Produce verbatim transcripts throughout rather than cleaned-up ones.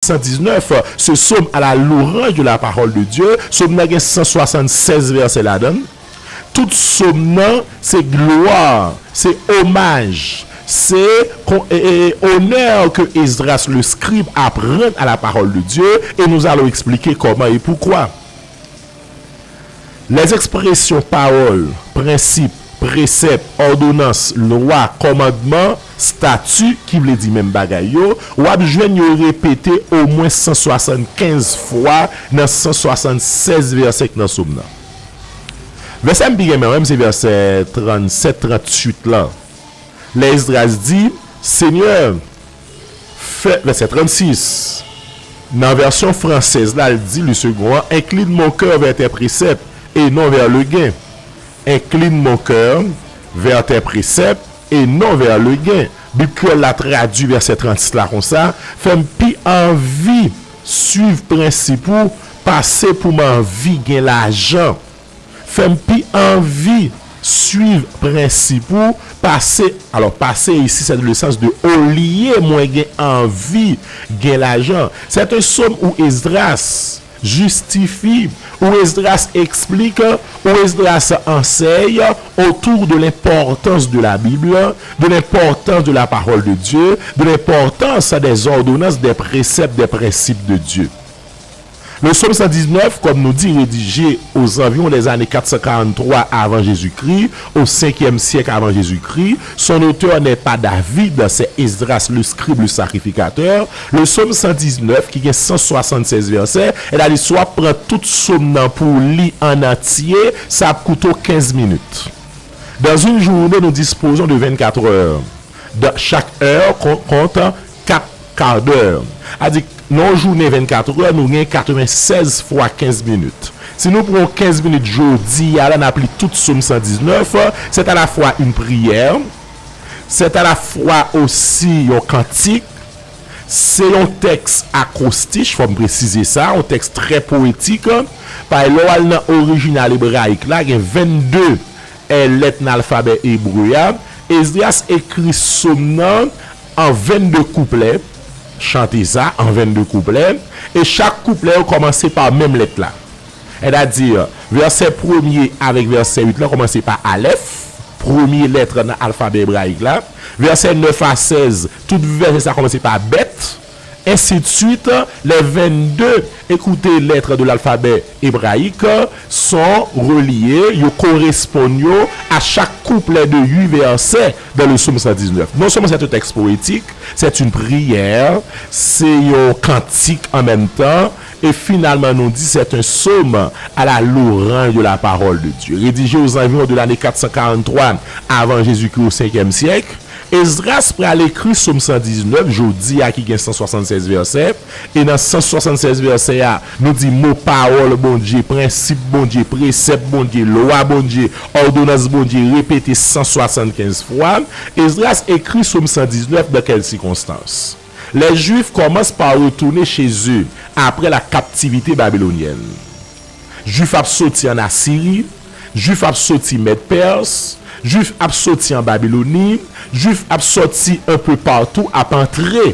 san diznèf, ce psaume à la louange de la parole de Dieu. Sòm nan gen san swasannsèz vèsè ladan l. Tout sòm nan, se glwa, se omaj, se kon- e- e- onè ke Esdras le scribe a rann à la parole de Dieu, et nous allons expliquer comment et pourquoi. Les expressions parole, principe, précepte, ordonnance, loi, commandement, statut, ki vle di menm bagay yo, w ap jwenn yo repete omwen san swasannkenz fwa nan san swasannsèz vèsè k nan sòm nan. Vèsè m pi renmen an menm, se vèsè trannsèt, trantuit lan. Lè Esdras di, Senyè, fè, vèsè trannsis, nan vèsyon fransèz la, l di, le second an, Incline mon cœur vers tes préceptes et non vers le gain. Incline mon cœur vers tes préceptes et non vers le gain. Bib kreyòl la tradui vèsè trannsis la konsa, fè m pi anvi swiv prensip ou pase pou m anvi gen lajan. Fè m pi anvi swiv prensip ou pase. Alò, pase isi, c'est dans le sens de olye mwen gen anvi gen lajan. C'est un psaume où Esdras justifie, où Esdras explique, où Esdras enseigne autour de l'importance de la Bible, de l'importance de la parole de Dieu, de l'importance des ordonnances, des préceptes, des principes de Dieu. Le psaume cent dix-neuf, comme nous dit, rédigé aux environs des années quatre cent quarante-trois avant Jésus-Christ, au cinquième siècle avant Jésus-Christ, son auteur n'est pas David, c'est Esdras, le scribe, le sacrificateur. Le psaume cent dix-neuf, ki gen san swasannsèz vèsè, sètadi si w ap pran tout psaume nan pou w li an antye, sa ap koute w kenz minit. Dans une journée, nous disposons de vingt-quatre heures. Dans chaque heure com- compte quatre quarts d'heure. A di, nan yon jounen vennkat è, nou gen katrevennsèz fwa kenz minit. Si nou pran kenz minit jodi a la, n ap li tout Sòm san diznèf, c'est à la fois une prière, c'est à la fois aussi yon kantik, se yon tèks akwostich, fò m presize sa, yon tèks trè powetik. Paske lè w al nan orijinal ebrayik la, gen vennde lèt nan alfabè ebre a. Esdras ekri Sòm nan an vennde kouplè, chante sa an vennde kouplè, e chak kouplè yo kòmanse pa menm lèt la. Sètadi, vèsè premye avèk vèsè uit lan kòmanse pa alèf, premye lèt nan alfabè ebrayik la. Vèsè nèf a sèz, tout vèsè sa kòmanse pa bèt, ainsi de suite, les vingt-deux, écoutez, lettres de l'alphabet hébraïque sont reliées, yo koresponn yo a chak kouplè de uit vèsè dans le Psaume cent dix-neuf. Non seulement c'est un texte poétique, c'est une prière, se yon kantik an menm tan, e finalman nou di c'est un psaume à la louange de la parole de Dieu. Rédigé aux environs de l'année quatre cent quarante-trois avant Jésus-Christ, au cinquième siècle, Esdras pral ekri Sòm san diznèf, jodi a ki gen san swasannsèz vèsè, e nan san swasannsèz vèsè a, nou di mo pawòl Bondye, prensip Bondye, presèp Bondye, lwa Bondye, òdonans Bondye repete san swasannkenz fwa. Esdras ekri Sòm san diznèf dans quelles circonstances? Les Juifs commencent par retourner chez eux après la captivité babylonienne. Jwif ap soti ann Asiri, Jwif ap soti Mèd Pès, Jwif ap soti an Babiloni, Jwif ap soti un peu partout, ap antre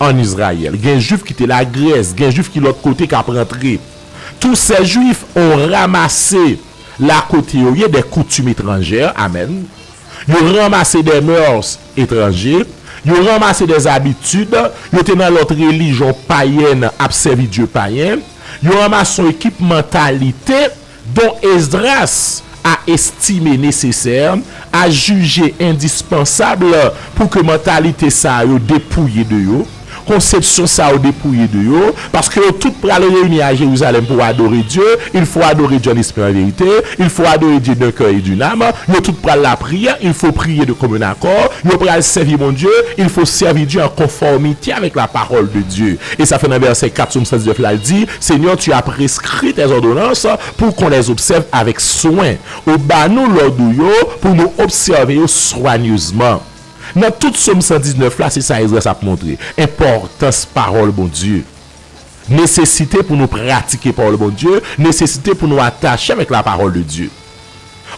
ann Izrayèl. Gen Jwif ki te Lagrès, gen Jwif ki lòt kote k ap rantre. Tous ces Juifs ont ramassé la kote yo ye des coutumes étrangères, amen. Yo ranmase des mœurs étrangers, yo ranmase des habitudes, yo te nan lòt relijyon payèn, ap sèvi dye payen, yo ranmase yon ekip mantalite dont Esdras a estimé nécessaire, a jije endispansab pou ke mantalite sa yo depouye de yo, konsepsyon sa yo depouye de yo, paske yo tout pral reyini a Jerizalèm pou adore Dye. Il faut adorer Dieu en esprit et en vérité, il faut adorer Dieu d'un cœur et d'une âme. Yo tout pral lapriyè, il faut prier de commun accord. Yo pral sèvi Bondye, il faut servir Dieu en conformité avec la parole de Dieu. E sa fè nan vèsè kat Sòm san diznèf la, l di, Seigneur, tu as prescrit tes ordonnances pour qu'on les observe avec soin. Ou ba nou lòd ou yo pou nou obsève yo swanyezman. Nan tout Sòm san diznèf la, se sa Esdras ap montre, enpòtans pawòl Bondye. Nesesite pou nou pratike pawòl Bondye, nesesite pou nou atache avec la parole de Dieu.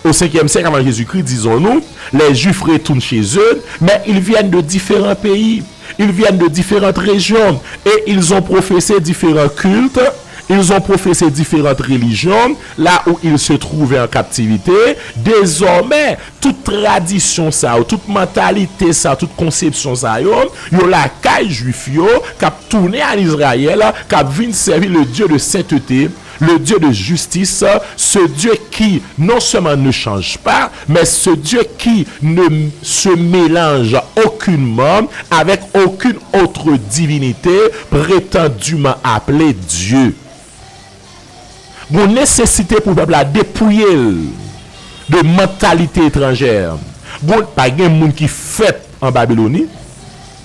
Au cinquième siècle avant Jésus-Christ, disons-nous, les Juifs retournent chez eux, mais ils viennent de différents pays. Ils viennent de différentes régions et ils ont professé différents cultes, ils ont professé différentes religions, là où ils se trouvaient en captivité. Désormais, tout tradisyon sa yo, tout mantalite sa, tout konsepsyon sa yo, yo lakay Jwif yo, k ap tounen ann Izrayèl, k ap vin sèvi le Dieu de sainteté, le Dieu de justice, ce Dieu qui non seulement ne change pas, mais ce Dieu qui ne se mélange aucunement avec aucune autre divinité prétendument appelée Dieu. Gon nesesite pou pèp la depouye l de mantalite etranjè. Gon, pa gen moun ki fèt an Babiloni,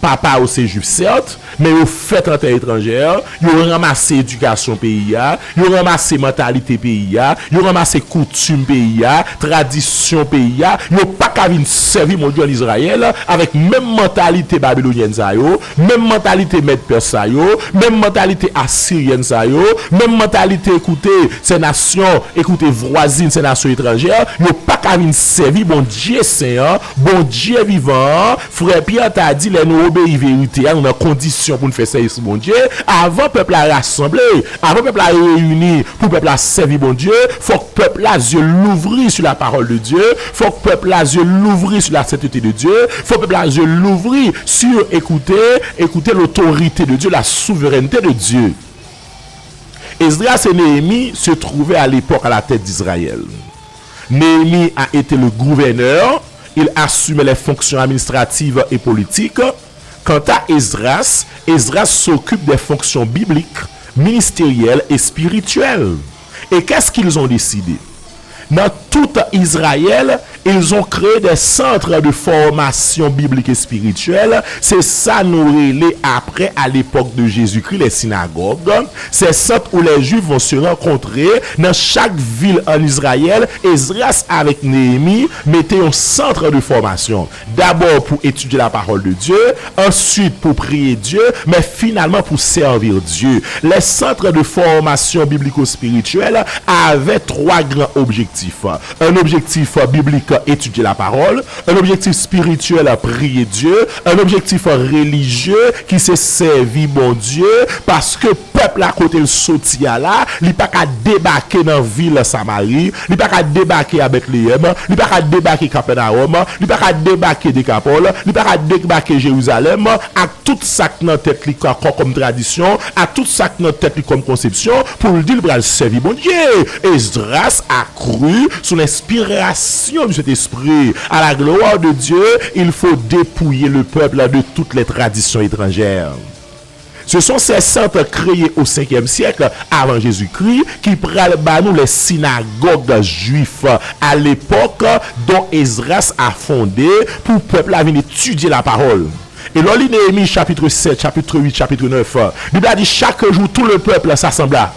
papa yo se Jwif, sèt, men yo fèt an tè etranjè, yo ranmase edikasyon peyi a, yo ranmase mantalite peyi a, yo ranmase koutim peyi a, tradisyon peyi a, yo pa ka vin sèvi Bondye ann Izrayèl avèk menm mantalite babilonyèn sa yo, menm mantalite Mèd Pès sa yo, menm mantalite asiryèn sa yo, menm mantalite, écoutez, ces nations, écoutez, voisines, ces nations étrangères, yo pa ka vin sèvi Bondye sen an, Bondye vivan an. Frè Pyè ta di, lè nou obeyi verite a, nou nan kondisyon pou n fè sèvis Bondye, avan pèp la rasanble, avan pèp la reyini, pou pèp la sèvi Bondye, fòk pèp la zye louvri sur la parole de Dieu, fòk pèp la zye louvri sur la sainteté de Dieu, fòk pèp la zye louvri sur, écoutez, écoutez, l'autorité de Dieu, la souveraineté de Dieu. Esdras et Néhémie se trouvaient à l'époque à la tête d'Israël. Néhémie a été le gouverneur, il assumait les fonctions administratives et politiques. Quant à Esdras, Esdras s'occupe des fonctions bibliques, ministérielles et spirituelles. Et qu'est-ce qu'ils ont décidé? Dans tout Israël, ils ont créé des centres de formation biblique et spirituelle. Se sa nou rele apre, à l'époque de Jésus-Christ, les synagogues. Ces centres où les Juifs vont se rencontrer. Dans chaque ville en Israël, Esdras avec Néhémie mettaient un centre de formation. D'abord pour étudier la parole de Dieu, ensuite pour prier Dieu, mais finalement pour servir Dieu. Les centres de formation biblico-spirituelle avaient trois grands objectifs. Un objectif biblique, étudier la parole, un objectif spirituel, prier Dieu, un objectif religieux, ki se sèvi Bondye, paske pèp la kote l soti a la, li pa ka debake nan vil Samari, li pa ka debake a Betleyèm, li pa ka debake Kapènawòm, li pa ka debake Dekapòl, li pa ka debake Jerizalèm, ak tout sa k nan tèt li ka kò kòm tradisyon, ak tout sa k nan tèt li kòm konsepsyon, pou l di l pral sèvi Bondye. Esdras a cru sous l'inspiration du Saint-Esprit. À la gloire de Dieu, il faut dépouiller le peuple de toutes les traditions étrangères. Ce sont ces centres créés au cinquième siècle avant Jésus-Christ qui pral ba nou les synagogues juifs à l'époque dont Esdras a fondé pou pèp la vin etidye lapawòl. E lè w li Néhémie chapitre sept, chapitre huit, chapitre neuf, Bib la di, chaque jour tout le peuple s'assembla.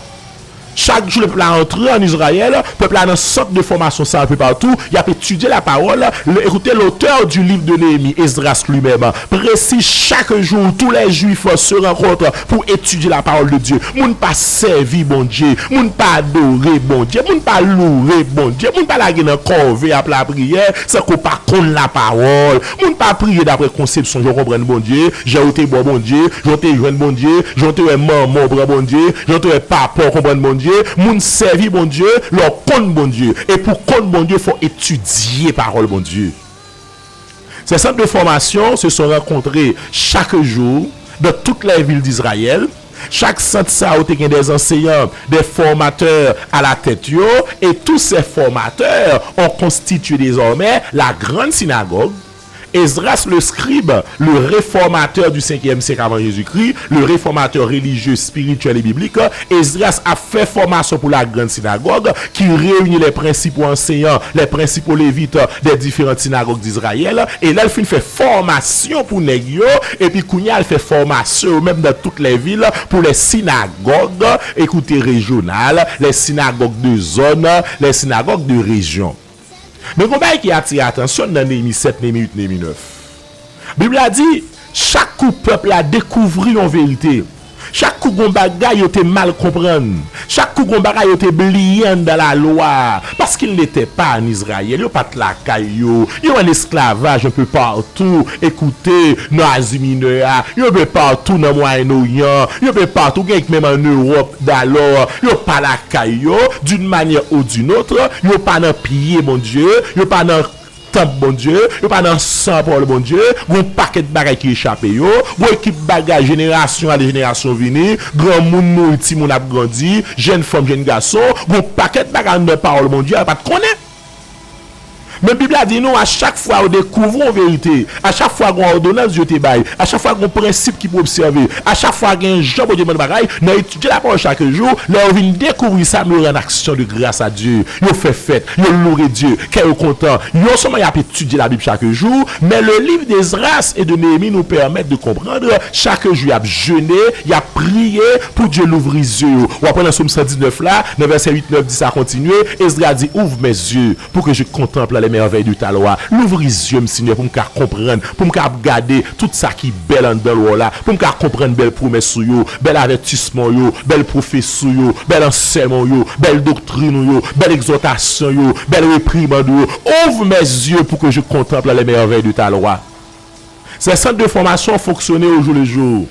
Chak jou lè pèp la antre ann Izrayèl, pèp la nan sant de fòmasyon sa enpe patou, y ap etidye lapawòl. Le, écoutez, l'auteur du livre de Néhémie, Esdras lui-même, précise chaque jour, tous les Juifs se rencontrent pour étudier la parole de Dieu. Moun pa sèvi Bondye, moun pa adore Bondye, moun pa louwe Bondye, moun pa lage nan kòve ap lapriyè, sanke w pa konn lapawòl. Moun pa priye daprè konsepsyon jan w konprann Bondye, jan w te bò Bondye, jan w te jwenn Bondye, jan w te wè manman w pran Bondye, jan w te wè papa w konprann Bondye. Moun sèvi Bondye lè w konn Bondye. E pou w konn Bondye, fò w etidye pawòl Bondye. Ces centres de formation se sont rencontrés chaque jour dans toutes les villes d'Israël. Chak sant sa yo te gen des enseignants, des formateurs à la tête yo, et tous ces formateurs ont constitué désormais la grande synagogue. Esdras le scribe, le réformateur du cinquième siècle avant Jésus-Christ, le réformateur religieux, spirituel et biblique, Esdras ap fè fòmasyon pou la grande synagogue qui réunit les principaux enseignants, les principaux lévites des différentes synagogues d'Israël. E lè l fin fè fòmasyon pou nèg yo, epi kounye a l fè fòmasyon yo menm dans toutes les villes pour les synagogues, écoutez, régionales, les synagogues de zone, les synagogues de région. Men gon bagay ki atire atansyon nan Néhémie sept, Néhémie huit, Néhémie neuf. Bib la di, chak kou pèp la dekouvri yon verite, Chak kou gon bagay yo te mal konprann, chak kou gon bagay yo te bliye anndan lalwa, parce qu'ils n'étaient pas en Israël, yo pa t lakay yo, yo an esklavaj un peu partout, ekoute, nan Azi Minè a, yo un peu partout nan Mwayen Oryan, yo un peu partout, gen menm an Ewòp, dalò, yo pa lakay yo, d'une manière ou d'une autre, yo pa nan pye Bondye, yo pa nan tanp Bondye, yo pa nan san pawòl Bondye, gon pakèt bagay ki echape yo, gon ekip bagay jenerasyon ale jenerasyon vini, granmoun mouri, timoun ap grandi, jèn fanm, jèn gason, gon pakèt bagay anndan pawòl Bondye, yo pa t konnen. Men Bib la di nou, a chak fwa yo dekouvri yon verite, a chak fwa gon òdonans Dye te bay, a chak fwa gon prensip ki pou obsève, a chak fwa gen jan Bondye mande bagay, nan etidye lapawòl chak jou, lè yo vin dekouvri sa, men yo rann aksyon de gras a Dye, yo fè fèt, yo loure Dye, kè yo kontan. Non sèlman y ap etidye Labib chak jou, men le livre d'Esdras et de Néhémie nous permettent de comprendre chak jou y ap jene, y ap priye pou Dye louvri zye yo. W ap wè nan Sòm san diznèf la, nan vèsè uit, nèf, dis a kontinye, Esdras di, Ouvre mes yeux pour que je contemple les merveilles de ta loi. Louvri zye m, Senyè, pou m ka konprann, pou m ka ap gade tout sa ki bèl anndan lwa w la, pou m ka konprann bèl pwomès ou yo, bèl avètisman w yo, bèl pwofesi w yo, bèl ansèyman w yo, bèl doktrin ou yo, bèl egzòtasyon yo, bèl reprimand ou yo. Ouvre mes yeux pour que je contemple les merveilles de ta loi. Ces centres de formation fonctionnaient au jour le jour.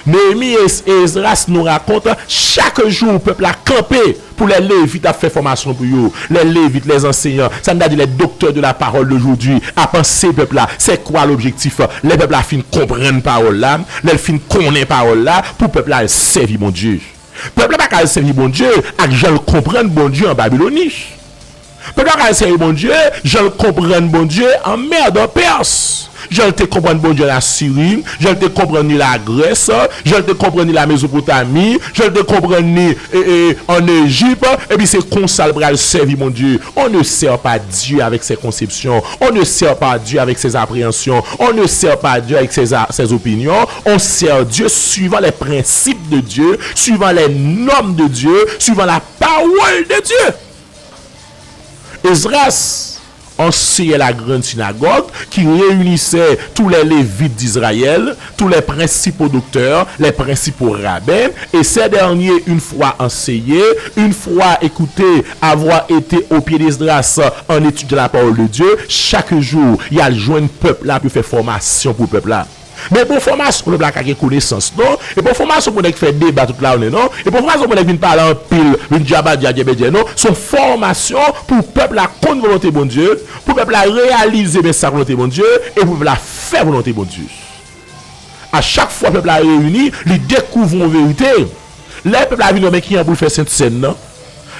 Néhémie et Esdras nous racontent, chak jou pèp la kanpe pou lè Levit ap fè fòmasyon pou yo. Lè Levit, lè zanseyan, sa n ta di lè doktè de la parole d'aujourd'hui, ap anseye pèp la, c'est quoi l'objectif? Lè pèp la fin konprann pawòl la, lè l fin konnen pawòl la, pou pèp la al sèvi Bondye. Pèp la pa ka al sèvi Bondye ak jan l konprann Bondye an Babiloni. Pèp la ka al sèvi Bondye, jan l konprann Bondye an Mèd, an Pès. Jan l te konprann Bondye an Asiri, jan l te konprann li Lagrès, jan l te konprann li Lamezopotami, jan l te konprann li, e, e, an Ejip, epi se konsa l pral sèvi Bondye. On ne sert pas Dieu avec ses conceptions, on ne sert pas Dieu avec ses appréhensions, on ne sert pas Dieu avec ses, a- ses opinions, on sert Dieu suivant les principes de Dieu, suivant les normes de Dieu, suivant la parole de Dieu. Esdras enseignait la grande synagogue qui réunissait tous les Lévites d'Israël, tous les principaux docteurs, les principaux rabbins, et ces derniers, une fois enseignés, une fois écoutés, avoir été au pied d'Esdras en étudiant la parole de Dieu, chaque jour, y al jwenn pèp la pou fè fòmasyon pou pèp la. Men bon fòmasyon pou nèg la ka gen konesans, non? E bon fòmasyon pou nèg fè deba tout lajounen, non? E bon fòmasyon pou nèg vin pale anpil, vin djabadja djèbèdjè, non? Se yon fòmasyon pou pèp la konn volonte Bondye, pou pèp la reyalize men sa volonte Bondye, e pou pèp la fè volonte Bondye. A chak fwa pèp la reyini, li dekouvri yon verite. Lè pèp la vin wè men ki jan pou l fè Sentsèn nan,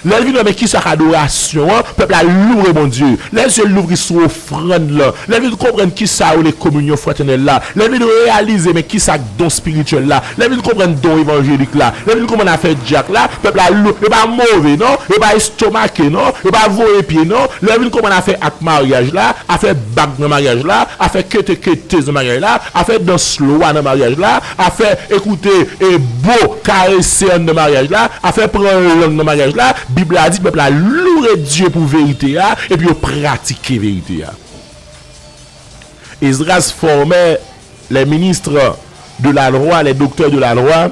lè l vin wè men kisa k adorasyon an, pèp la loure Bondye. Lè zye l louvri sou ofrann lan, lè l vin konprann kisa yo rele kominyon fratènèl la, lè l vin reyalize men kisa k don espirityèl la, lè l vin konprann don evanjelik la, lè l vin konprann afè dyak la, pèp la lou-, yo pa move non, yo pa estomake non, yo pa voye pye non, lè l vin konprann afè ak maryaj la, afè bag nan maryaj la, afè kete ketez nan maryaj la, afè dans lwa nan maryaj la, afè ekoute e bo karese anndan maryaj la, afè pran lang nan maryaj la, Bib la di pèp la loure Dye pou verite a, epi yo pratike verite a. Esdras formait les ministres de la loi, les docteurs de la loi.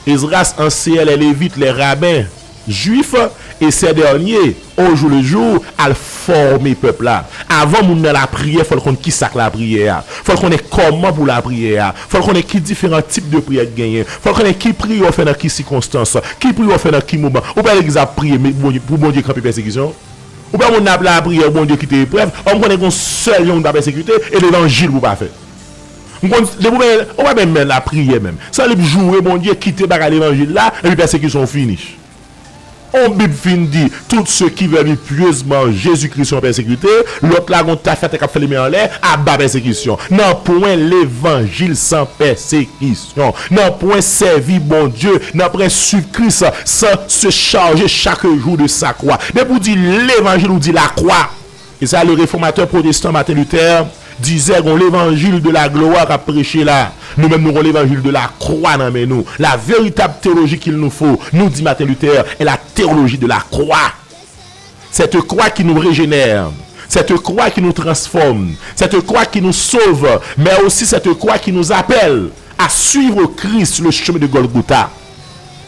Esdras enseignait les Lévites, les rabbins juifs, et ces derniers, au jour le jour, al fòme pèp la. Avan moun nan lapriyè, fò l konn kisa k lapriyè a. Fò l konnen kòman pou lapriyè a. Fò l konnen ki diferan tip de priyè k genyen. Fò l konnen ki priyè w fè nan ki sikonstans, ki priyè w fè nan ki moman. Ou pa legliz ap priye, men Bondye, pou Bondye kanpe pèsekisyon. Ou pa moun nan ap lapriyè, Bondye kite eprèv. Ò, m konnen gon sèl jan moun pa pèsekite, e levanjil pou pa fè. M konn, depi ou pa, ou pa menm men lapriyè menm. Sa li joure Bondye, kite bagay levanjil la, epi pèsekisyon w fini. On Bib fin di, tous ceux qui veulent vivre pieusement en Jésus-Christ sont persécutés. Lòt la, gon tafyatè k ap fè li men anlè, aba pèsekisyon. Nanpwen levanjil san pèsekisyon. Nanpwen sèvi Bondye, nanpwen suiv Kris sans se charger chaque jour de sa croix. Depi ou di levanjil, ou di lakwa. E sa, le réformateur protestant Martin Luther disait, gon levanjil de la glwa k ap preche la. Nou menm, nou gon levanjil de la croix nan men nou. La véritable théologie qu'il nous faut, nous dit Martin Luther, est la théologie de la croix. Cette croix qui nous régénère, cette croix qui nous transforme, cette croix qui nous sauve, mais aussi cette croix qui nous appelle À suivre Christ sur le chemin de Golgotha.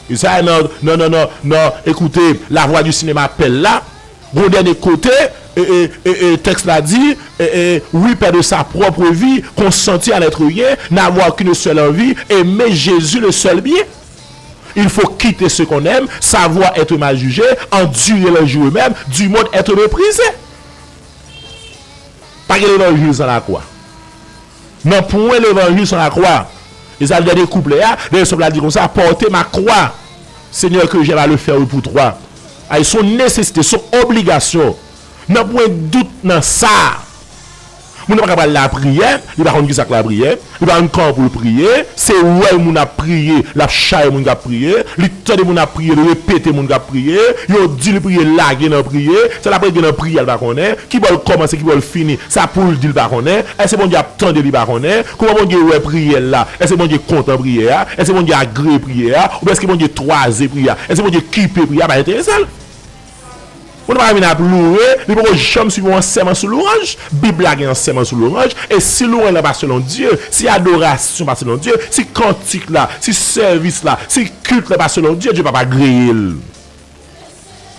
E sa nan, nan, nan, nan, nan, écoutez, La Voix du Cinéma appelle là. Gon dènye kote, e, e, e, e, tèks la di, e, e, oui, perdre sa propre vie, consentir à n'être rien, n'avoir qu'une seule envie, aimer Jésus le seul bien. Il faut quitter ce qu'on aime, savoir être mal jugé, endurer l'injure même, du monde être méprisé. Pa gen levanjil san lakwa. Nan pwen levanjil san lakwa. E sa dènye kouplè a, dènye sòm la di konsa, porter ma croix, Seigneur, que j'aime à le faire pour toi. Ay, se yon nesesite, se yon obligasyon. Nan pwen dout nan sa. Moun nan pa ka pral lapriyè, li pa konn ki sa k lapriyè, li pa konn kòman pou l priye, se wè moun ap priye, l ap chaye moun k ap priye, li tande moun ap priye, li repete moun k ap priye, yo di l priye, l lage nan priye, sa l ap regle nan priyè l pa konnen, ki bò l kòmanse, ki bò l fini, sa pou l di l pa konnen, èske Bondye ap tande li pa konnen, kòman Bondye wè priyè l la, èske Bondye kontan priyè a, èske Bondye agreye priyè a, oubyen èske Bondye twaze priyè a, èske Bondye kipe priyè a, pa enterese l. Moun pa vin ap louwe, li poko janm swiv yon ansèman sou lwanj. Bib la gen ansèman sou lwanj, e si lwanj la pa selon Dye, si adorasyon pa selon Dye, si kantik la, si sèvis la, si kilt la pa selon Dye, Dye p ap agreye l.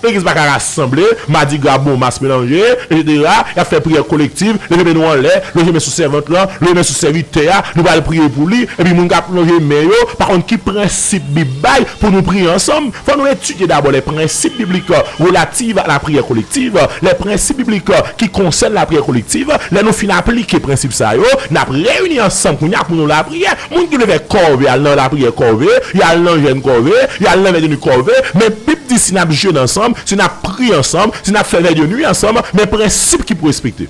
Legliz pa ka rasanble, madigra, bon mas melanje, etsetera, y ap fè priyè kolektiv, leve men nou anlè, leve men sou sèvant lan, leve men sou sèvitè a, nou pral priye pou li, epi moun k ap lonje men yo, pa konn ki prensip Bib bay pou nou priye ansanm. Fò nou etidye dabò les principes bibliques relatifs à la prière collective, les principes bibliques qui concernent la prière collective. Lè nou fin aplike prensip sa yo, n ap reyini ansanm kounye a pou nou lapriyè. Moun ki vle fè kòve, al nan lapriyè kòve, y al nan jèn kòve, y al nan vèdeni kòve, men Bib di si n ap jene ansanm, si n ap priye ansanm, si n ap fè vèdeni ansanm, men prensip ki pou respekte.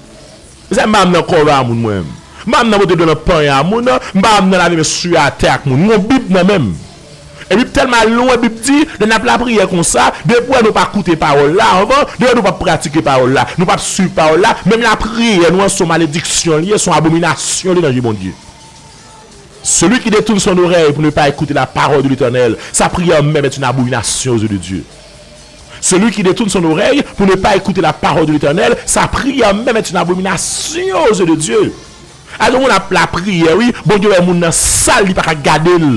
Se sa m pa nan kòve a moun mwen menm. M pa nan pote dlo nan panyen a moun, m pa nan lave men sou atè ak moun. M gon Bib nan men m. E Bib tèlman lwen, Bib di, lè n ap lapriyè konsa, depi w wè nou pa koute pawòl la anvan, depi w wè nou pa pratike pawòl la, nou pa swiv pawòl la, menm lapriyè nou an se yon malediksyon li ye, se yon abominasyon li nan je Bondye. Celui qui détourne son oreille pour ne pas écouter la parole de l'Éternel, sa prière même est une abomination aux yeux de Dieu. Celui qui détourne son oreille pour ne pas écouter la parole de l'Éternel, sa prière même est une abomination aux yeux de Dieu. Alò, moun ap lapriyè, wi, Bondye wè moun nan sal, li pa ka gade l.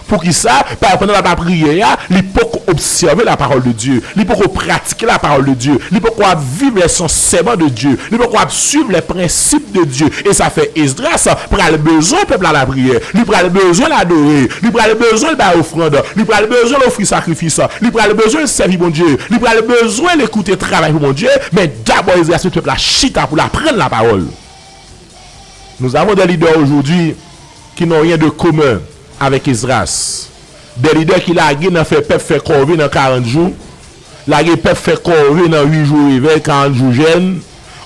Poukisa? Paske pandan l ap lapriyè a, li poko obsève la parole de Dieu. Li poko pratike la parole de Dieu. Li poko ap viv les enseignements de Dieu. Li poko ap suiv les principes de Dieu. E sa fè Esdras pral bezwen pèp la lapriyè. Li pral bezwen l adore. Li pral bezwen l bay ofrann. Li pral bezwen l ofri sakrifis. Li pral bezwen l sèvi Bondye. Li pral bezwen l ekoute travay pou Bondye. Men dabò Esdras met pèp la chita pou l aprann lapawòl. Nous avons des leaders aujourd'hui qui n'ont rien de commun avec Esdras. Des leaders ki lage nan fè pèp fè kòve nan karant jou, lage pèp fè kòve nan uit jou revèy, karant jou jèn,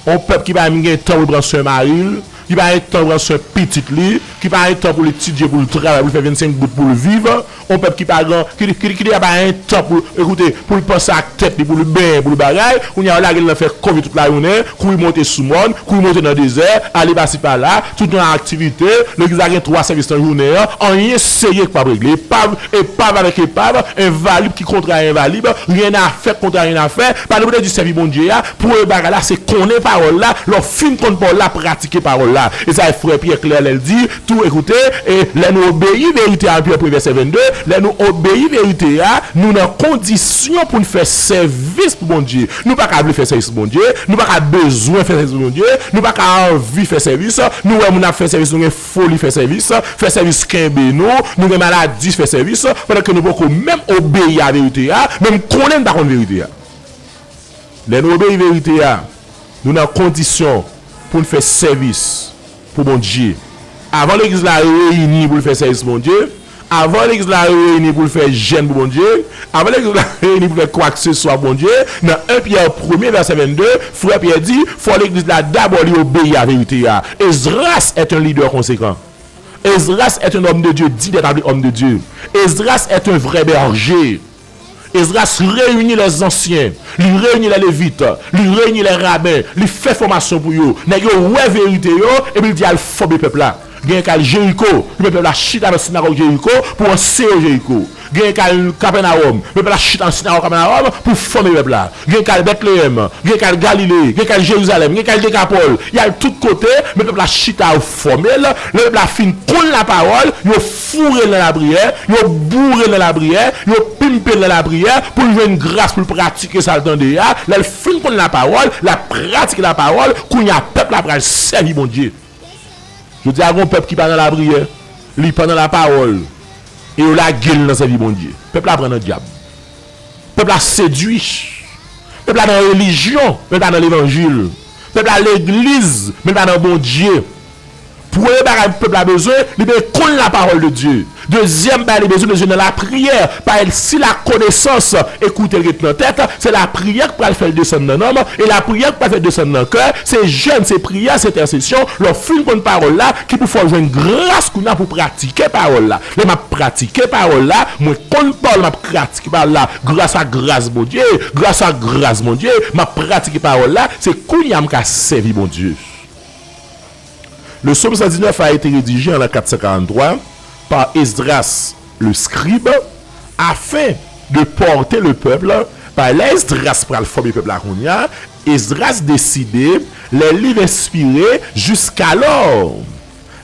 yon pèp ki pa menm gen tan pou l pran swen mari l, ki pa gen tan pou l pran swen pitit li, ki pa gen tan pou l etidye, pou l travay, pou l fè vennsenk goud pou l viv, yon pèp ki pa gen, ki, ki, ki deja pa gen tan pou, ekoute, pou l panse ak tèt li, pou l benyen, pou l bagay, kounye a yo lage l nan fè kòve tout lajounen, kouri monte sou mòn, kouri monte nan dezè, ale pasi pala, tout yon aktivite, legliz la gen twa sèvis nan jounen an, anyen serye k p ap regle, epav, epav avèk epav, envalib ki kontra envalib, rien à faire, kontra rien à faire, pa nou pote di sèvi Bondye a, premye bagay la, se konnen pawòl la, lè w fin konn pawòl la, pratike pawòl la. E sa e frè Pyè klè lè l di, tou ekoute, e lè nou obeyi verite a, Pyè premye vèsè vennde, lè nou obeyi verite a, nou nan kondisyon pou n fè sèvis pou Bondye. Nou pa ka vle fè sèvis pou Bondye, nou pa ka bezwen fè sèvis pou Bondye, nou pa ka anvi fè sèvis, nou wè moun ap fè sèvis, nou gen foli fè sèvis, fè sèvis kenbe nou, nou gen maladi fè sèvis, pandan ke nou poko menm obeyi a verite a, men m konnen n pa konn verite a. Lè nou obeyi verite a, nou nan kondisyon pou n fè sèvis pou Bondye. Avan legliz la reyini pou l fè sèvis pou Bondye, avan legliz la reyini pou l fè jèn pou Bondye, avan legliz la reyini pou l fè kwakseswa pou Bondye, nan en Pyè premye vèsè vennde, frè Pyè di, fò legliz la dabò li obeyi a verite a. Esdras est un leader conséquent. Esdras est un homme de Dieu digne d'être appelé homme de Dieu. Esdras est un vrai berger. Esdras reyini lèzansyen, li reyini lèlevit, li reyini lèrabin, li fè fòmasyon pou yo. Nèg yo wè verite yo, epi l di al fòme pèp la. Genyen k al Jeriko, li mete pèp la chita nan sinagòg Jeriko pou anseye yo Jeriko. Gen k al Kapènawòm, men pèp la chita nan sinagòg Kapènawòm pou fòme pèp la. Gen k al Bètleyèm, gen k al Galile, gen k al Jerizalèm, gen k al Dekapòl. Y al tout kote, men pèp la chita, yo fòme l. Lè pèp la fin konn lapawòl, yo foure l nan lapriyè, yo boure l nan lapriyè, yo pimpe l nan lapriyè pou l jwenn gras pou l pratike sa l tande a. Lè l fin konn lapawòl, l ap pratike lapawòl, kounye a pèp la pral sèvi Bondye. Jodi a, gen yon pèp ki pa nan lapriyè, li pa nan lapawòl, e yo lage l nan sèvi Bondye. Pèp la pran nan dyab. Pèp la sedui. Pèp la nan relijyon, men l pa nan levanjil. Pèp la legliz, men l pa nan Bondye. Premye bagay pèp la bezwen, li bezwen konn lapawòl de Dye. Dezyèm bagay li bezwen, bezwen nan lapriyè. Paske si lakonesans e koute l ret nan tèt, se lapriyè k pral fè l desann nan nanm, e lapriyè k pral fè l desann nan kè, se jèn, se priyè, se entèsesyon. Lè w fin konn pawòl la, ki pou fè w jwenn gras kounye a pou pratike pawòl la. Lè m ap pratike pawòl la, mwen konn pawòl, m ap pratike pawòl la. Gras a gras Bondye, gras a gras Bondye, m ap pratike pawòl la, se kounye a m ka sèvi Bondye. Le psaume cent dix-neuf a été rédigé en l'an quatre cent quarante-trois par Esdras le scribe afin de porter le peuple. Paske lè Esdras pral fòme pèp la kounye a, Esdras deside, les livres inspirés jusqu'alors,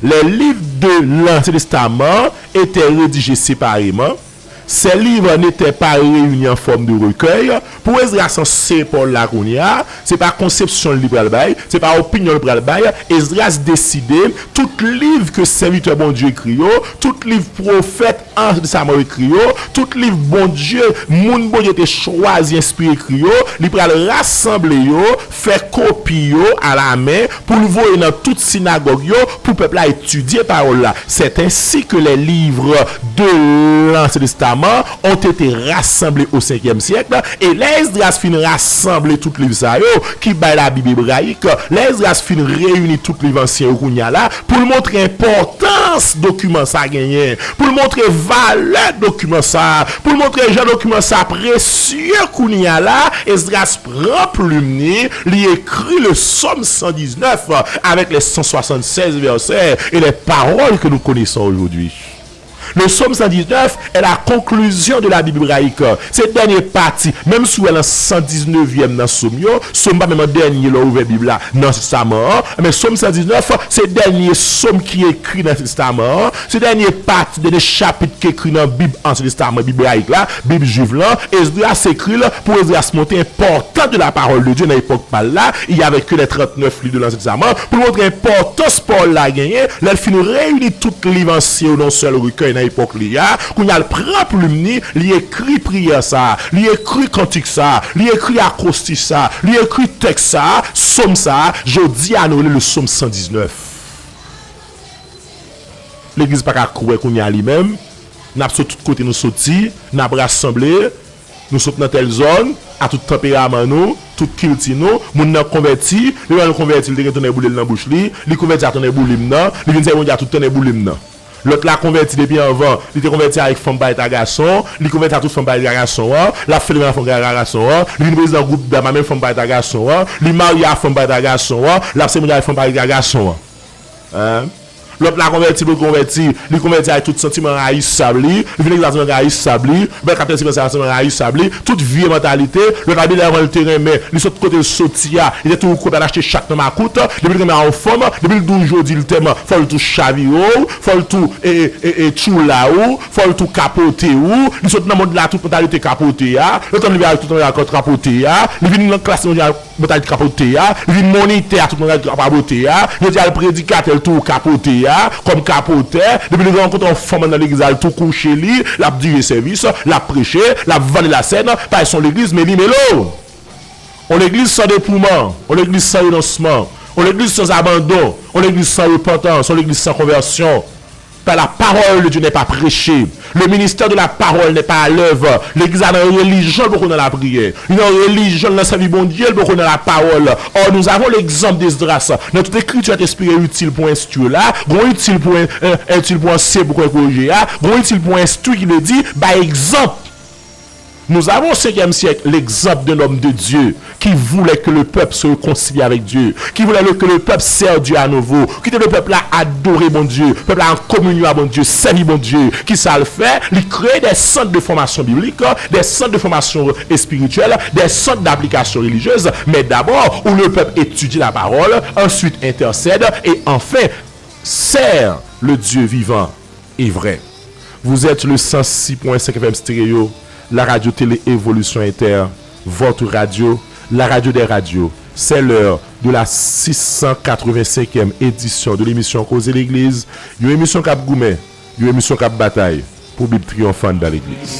les livres de l'Ancien Testament étaient rédigés séparément. Ces livres n'étaient pas réunis en forme de recueil. Pou Esdras anseye pawòl la kounye a, se pa konsepsyon l li pral bay, se pa opinyon l pral bay. Esdras deside, tout liv ke sèvitè Bondye ekri yo, tout liv pwofèt Ansyen Testaman yo ekri yo, tout liv Bondye, moun Bondye te chwazi enspire ekri yo, li pral rasanble yo, fè kopi yo alamen, pou l voye nan tout sinagòg yo, pou pèp la etidye pawòl la. C'est ainsi que les livres de l'Ancien Testament ont été rassemblés au cinquième siècle. E lè Esdras fin rasanble tout liv sa yo, ki bay Labib ebrayik, lè Esdras fin reyini tout liv ansyen yo kounye a la, pou l montre enpòtans dokiman sa genyen, pou l montre valè dokiman sa, pou l montre jan dokiman sa presye kounye a la, Esdras pran plim ni, li ekri le Psaume cent dix-neuf avec les cent soixante-seize versets et les paroles que nous connaissons aujourd'hui. Le Psaume cent dix-neuf est la conclusion de la Bible hébraïque. Se dènye pati, menm si w wè nan san diznèvyèm nan Sòm yo, Sòm pa menm an dènye lè w ouvè Bib la nan Testaman an, men Sòm san diznèf se dènye Sòm ki ekri nan Testaman an, se dènye pati, dènye chapit ki ekri nan Bib Ansyen Testaman, Bib ebrayik la, Bib jwif lan. Esdras ekri l pou Esdras montre enpòtans de la parole de Dieu nan epòk pa l la, il y avait que les trente-neuf livres de l'Ancien Testament, pou l montre enpòtans pawòl la genyen, lè l fin reyini tout liv ansyen yo nan yon sèl rekèy nan epòk li a, kounye a l pran plim ni, li ekri priyè sa a, li ekri kantik sa a, li ekri akwostich sa a, li ekri tèks sa a, sòm sa a, jodi a nou rele l Sòm san diznèf. Legliz pa ka kwè kounye a li menm, n ap sot tout kote nou soti, n ap rasanble, nou sot nan tèl zòn, a tout tanperaman nou, tout kilti nou, moun nan konvèti, li wè l konvèti, li te gen tonnè boule l nan bouch li, li konvèti a tonnè boule m nan, li vin sèvi Bondye a tout tonnè boule m nan. Lòt la konvèti depi anvan, li te konvèti avèk fanm pa eta gason, li konvèti a tout fanm pa eta gason an, l ap fè devan fanm pa eta gason an, li vin prezidan gwoup dam a menm fanm pa eta gason an, li marye a fanm pa eta gason an, l ap sèvi Bondye avèk fanm pa eta gason an. Hein? Lòt la konvèti, pou l konvèti, li konvèti avèk tout santiman rayisab li, li vin legliz la santiman rayisab li, bèl kapten santiman rayisab li, tout vye mantalite, lòt la bèl avan l te renmen, li sot kote l soti a, li te toujou kwè pou al achte chak nan makout, depi l renmen a yon fanm, depi l di w jodi l tèlman, fò l tou chavire w, fò l tou e, e, e, e, tchoula w, fò l tou kapote w, li sot nan mond la tout mantalite kapote a, lè w tann li vin avèk tout mantalite kapote a, li vin nan klas mondyal mantalite kapote a, li vin monitè a tout mantalite kapote a, yo di al predikatè l tou kapote a, kòm kapotè, depi li rankontre yon fanm nan legliz la, l tou kouche li, l ap dirije sèvis, l ap preche, l ap vale lasèn, pa son legliz, men li mele w. Yon legliz san depouman, yon legliz san renonsman, yon legliz san abandon, yon legliz san repantans, yon legliz san konvèsyon. Par la parole de Dieu n'est pas prêchée. Le ministère de la parole n'est pas à l'œuvre. Legliz la nan relijyon, l poko nan lapriyè. Li nan relijyon, l nan sèvi Bondye, l poko nan lapawòl. Or, nous avons l'exemple d'Esdras. Nan tout ekriti a te espere itil pou enstwi la, gon itil pou en-, en-, itil pou anseye, pou korije a, gon itil pou enstwi ki vle di bay egzanp. Nous avons au cinquième siècle l'exemple d'un homme de Dieu qui voulait que le peuple se réconcilie avec Dieu, qui voulait le- que le peuple serve Dieu à nouveau, ki te vle pèp la adore Bondye, pèp la an kominyon a Bondye, sèvi Bondye. Ki sa l fè? Li kreye des centres de formation biblique, des centres de formation spirituelle, des centres d'application religieuse, mais d'abord où le peuple étudie la parole, ensuite intercède et enfin sert le Dieu vivant et vrai. Vous êtes le cent six point cinq F M Stéréo, la radio télé Évolution Inter, votre radio, la radio des radios. C'est l'heure de la six cent quatre-vingt-cinquième édition de l'émission Koze Legliz, yon emisyon k ap goumen, yon emisyon k ap batay pou Bib triyonfe anndan legliz.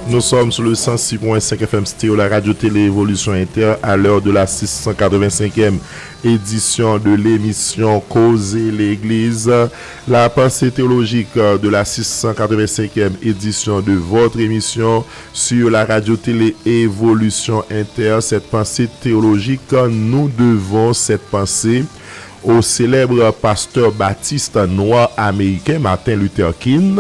Nous sommes sur le cent six point cinq F M Stéréo, la radio télé Évolution Inter, à l'heure de la six cent quatre-vingt-cinquième édition de l'émission Koze Legliz, la pensée théologique de la six cent quatre-vingt-cinquième édition de votre émission sur la radio télé Évolution Inter. Cette pensée théologique, nous devons cette pensée au célèbre pasteur baptiste noir américain Martin Luther King,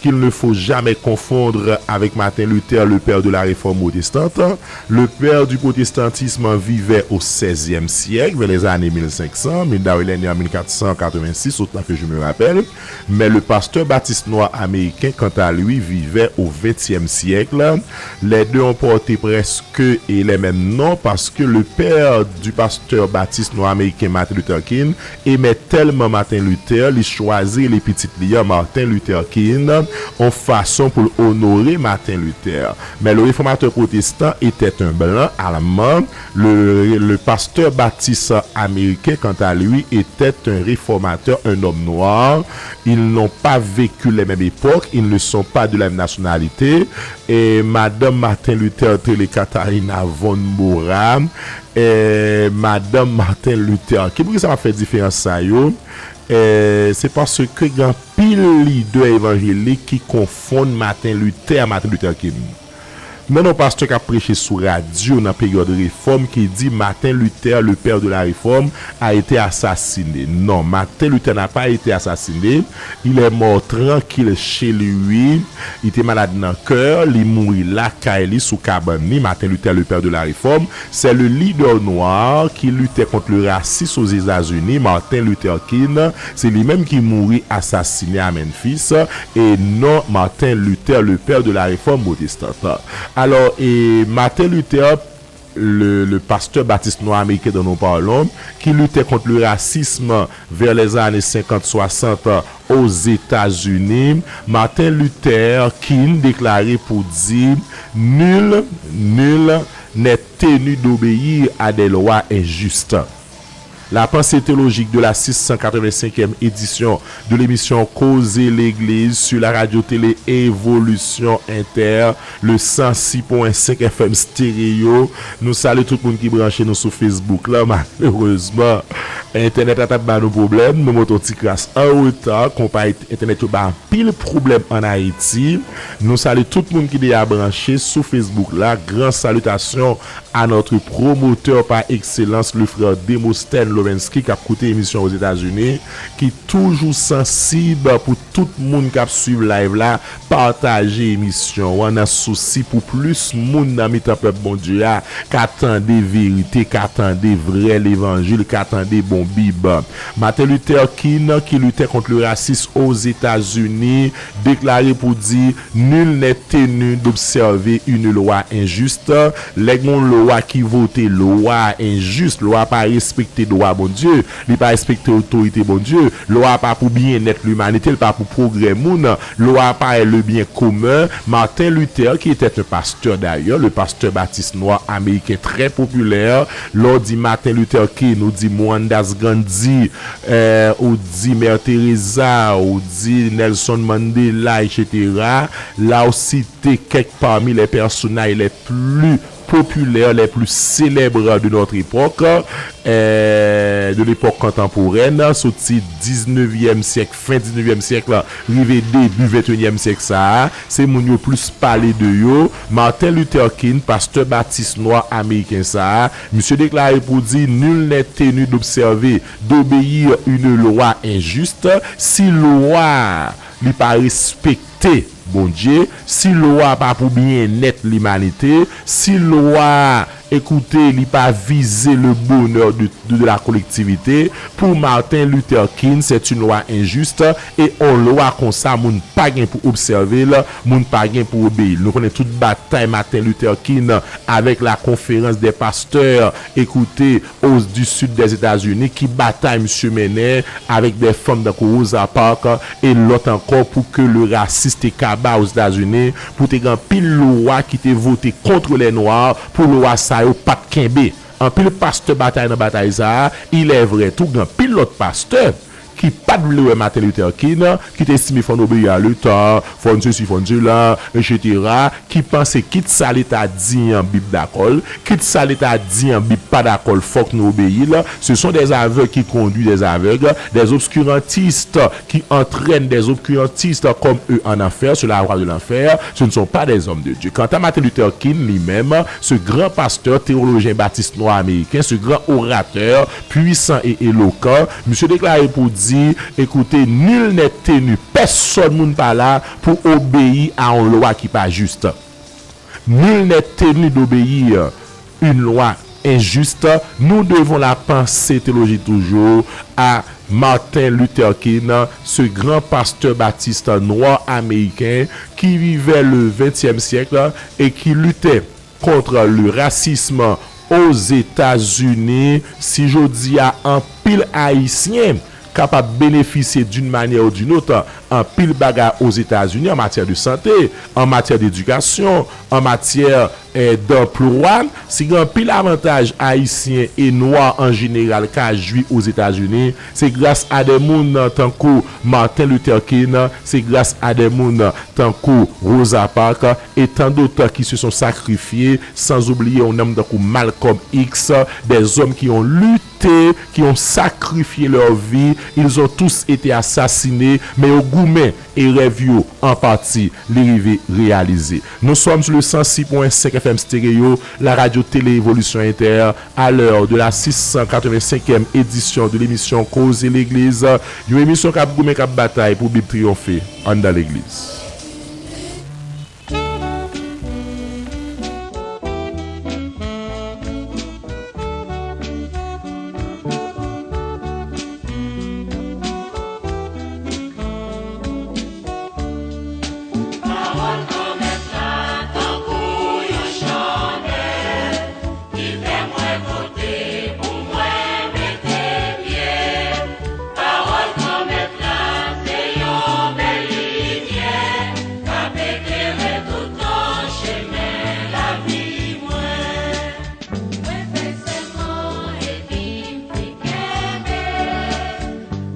qu'il ne faut jamais confondre avec Martin Luther, le père de la réforme protestante. Le père du protestantisme vivait au seizième siècle, vers les années mille cinq cents, mil Darwin en mil quatre cent quatre-vingt-six, autant que je me rappelle. Mais le pasteur baptiste noir américain, quant à lui, vivait au vingtième siècle. Les deux ont porté presque et les mêmes noms parce que le père du pasteur baptiste noir américain Martin Luther King aimait tellement Martin Luther, li chwazi rele pitit li an Martin Luther King, yon fason pou l onore Martin Luther. Mais le réformateur protestant était un blanc allemand. Le, le pasteur baptiste américain, quant à lui, était un réformateur, un homme noir. Ils n'ont pas vécu les mêmes époques, ils ne sont pas de la même nationalité. E madanm Martin Luther te rele Katharina von Bora. E madanm Martin Luther, ki poukisa m ap fè diferans sa yo? E se paske gen anpil lidè evanjelik ki konfonn Martin Luther a Martin Luther King. Nan yon pastè k ap preche sou radyo nan peryòd refòm ki di Martin Luther, le père de la réforme, a été assassiné. Non, Martin Luther n'a pas été assassiné. Il est mort tranquille chez lui. Li te malad nan kè, li mouri lakay li sou kabann li. Martin Luther, le père de la réforme, c'est le leader noir qui luttait contre le racisme aux États-Unis. Martin Luther King, se li menm ki mouri asasinen a Memphis, e non Martin Luther, le père de la réforme protestante. Alò, e Martin Luther, le, le pasteur baptiste noir américain dont nous parlons, qui luttait contre le racisme vers les années cinquante soixante aux États-Unis, Martin Luther King deklare pou di, nul, nul n'est tenu d'obéir à des lois injustes. La pensée théologique de la six cent quatre-vingt-cinquième édition de l'émission Koze Legliz sur la radio télé Évolution Inter, le cent six point cinq F M Stereo. Nou salye tout moun ki branche nou sou Facebook la. Malerezman, entènèt la t ap ba nou pwoblèm. Nou monte yon ti kras an reta. Konpayi entènèt yo ba anpil pwoblèm ann Ayiti. Nou salye tout moun ki deja branche sou Facebook la. Gran salitasyon à notre promoteur par excellence, le frère Demosthène Lovensky, k ap koute emisyon Ozetazini, ki toujou sansib pou tout moun k ap swiv live la, pataje emisyon an nan sousi pou plis moun nan mitan pèp Bondye a ka tande verite, ka tande vrè levanjil, ka tande bon Bib. Martin Luther King, qui luttait contre le racisme aux États-Unis, deklare pou di, nul n'est tenu d'observer une loi injuste. Lè gen yon lwa ki vote, lwa enjis, lwa pa respekte dwa Bondye, li pa respekte otorite Bondye, lwa pa pou byennèt limanite, li pa pou pwogrè moun, lwa pa est le bien commun. Martin Luther, qui était un pasteur d'ailleurs, le pasteur baptiste noir américain très populaire, lè w di Martin Luther King, ou di Mohandas Gandhi, euh, ou di Mère Teresa, ou di Nelson Mandela, et cetera. Là aussi, te kèk pami les personnages les plus populaires, les plus célèbres de notre époque, euh, de l'époque contemporaine, soti diznèvyèm syèk, fen diznèvyèm syèk la, rive debi venteyinyèm syèk sa a, se moun yo plis pale de yo. Martin Luther King, pastè batis nwa ameriken sa a, misye deklare pou di, nul n'est tenu d'observer, d'obéir une loi injuste, si lwa li pa respekte Bondye, si lwa pa pou byennèt limanite, si lwa, ekoute, li pa vize le bonheur de, de, de la collectivité, pou Martin Luther King, c'est une loi injuste, e on lwa konsa, moun pa gen pou obsève l, moun pa gen pou obeyi l. Nou konnen tout batay Martin Luther King avèk la conférence des pasteurs, ekoute, au, du sud des États-Unis, ki batay misye mennen avèk de fanm tankou Rosa Parks e lòt ankò pou ke le rasis te kaba Ozetazini, pou te gen anpil lwa ki te vote contre les Noirs, pou lwa sa yo pa t kenbe. Anpil pastè batay nan batay sa a, il est vrai tou, gen anpil lòt pastè ki pa t vle wè Martin Luther King, ki te estime fò n obeyi a Leta, fò n sesi, fò n sela, etsetera, ki panse kit sa Leta di an Bib dakò l, kit sa Leta di an Bib pa dakò l, fòk nou obeyi l. Ce sont des aveugles qui conduisent des aveugles, des obscurantistes qui entraînent des obscurantistes comme eux en enfer, sur la voie de l'enfer. Ce ne sont pas des hommes de Dieu. Quant à Martin Luther King, li menm, ce grand pasteur théologien baptiste noir américain, ce grand orateur puissant et éloquent, misye deklare pou di, écoutez, nul n'est tenu, pèsonn moun pa la pou obeyi a yon lwa ki pa jis. Nul n'est tenu d'obéir une loi injuste. Nous devons la pensée théologique toujours à Martin Luther King, ce grand pasteur baptiste noir américain qui vivait le vingtième siècle et qui luttait contre le racisme aux États-Unis. Si jodi a anpil Ayisyen kapab benefisye d'une manière ou d'une autre anpil bagay Ozetazini an matyè de sante, an matyè dedikasyon, an matyè, eh, danplwa, si gen anpil avantaj Ayisyen e nwa an jeneral ka jwi Ozetazini, se gras a de moun tankou Martin Luther King, se gras a de moun tankou Rosa Parks, et tant d'autres qui se sont sacrifiés, sans oublier yon nonm tankou Malcolm X, des hommes qui ont lutté, qui ont sacrifié leur vie, ils ont tous été assassinés, men yo goumen e rèv yo, an pati, li rive reyalize. Nous sommes sur le cent six point cinq F M Stereo, la radio télé Évolution Inter, à l'heure de la six cent quatre-vingt-cinquième édition de l'émission Koze Legliz, yon emisyon k ap goumen, k ap batay pou Bib triyonfe anndan legliz. Pawòl Granmèt la tankou yon chandèl ki fè mwen kote pou mwen mete pye. Pawòl Granmèt la se yon bèl limyè k ap eklere toutan chemen lavi mwen. Mwen fè sèman epi m te kenbe,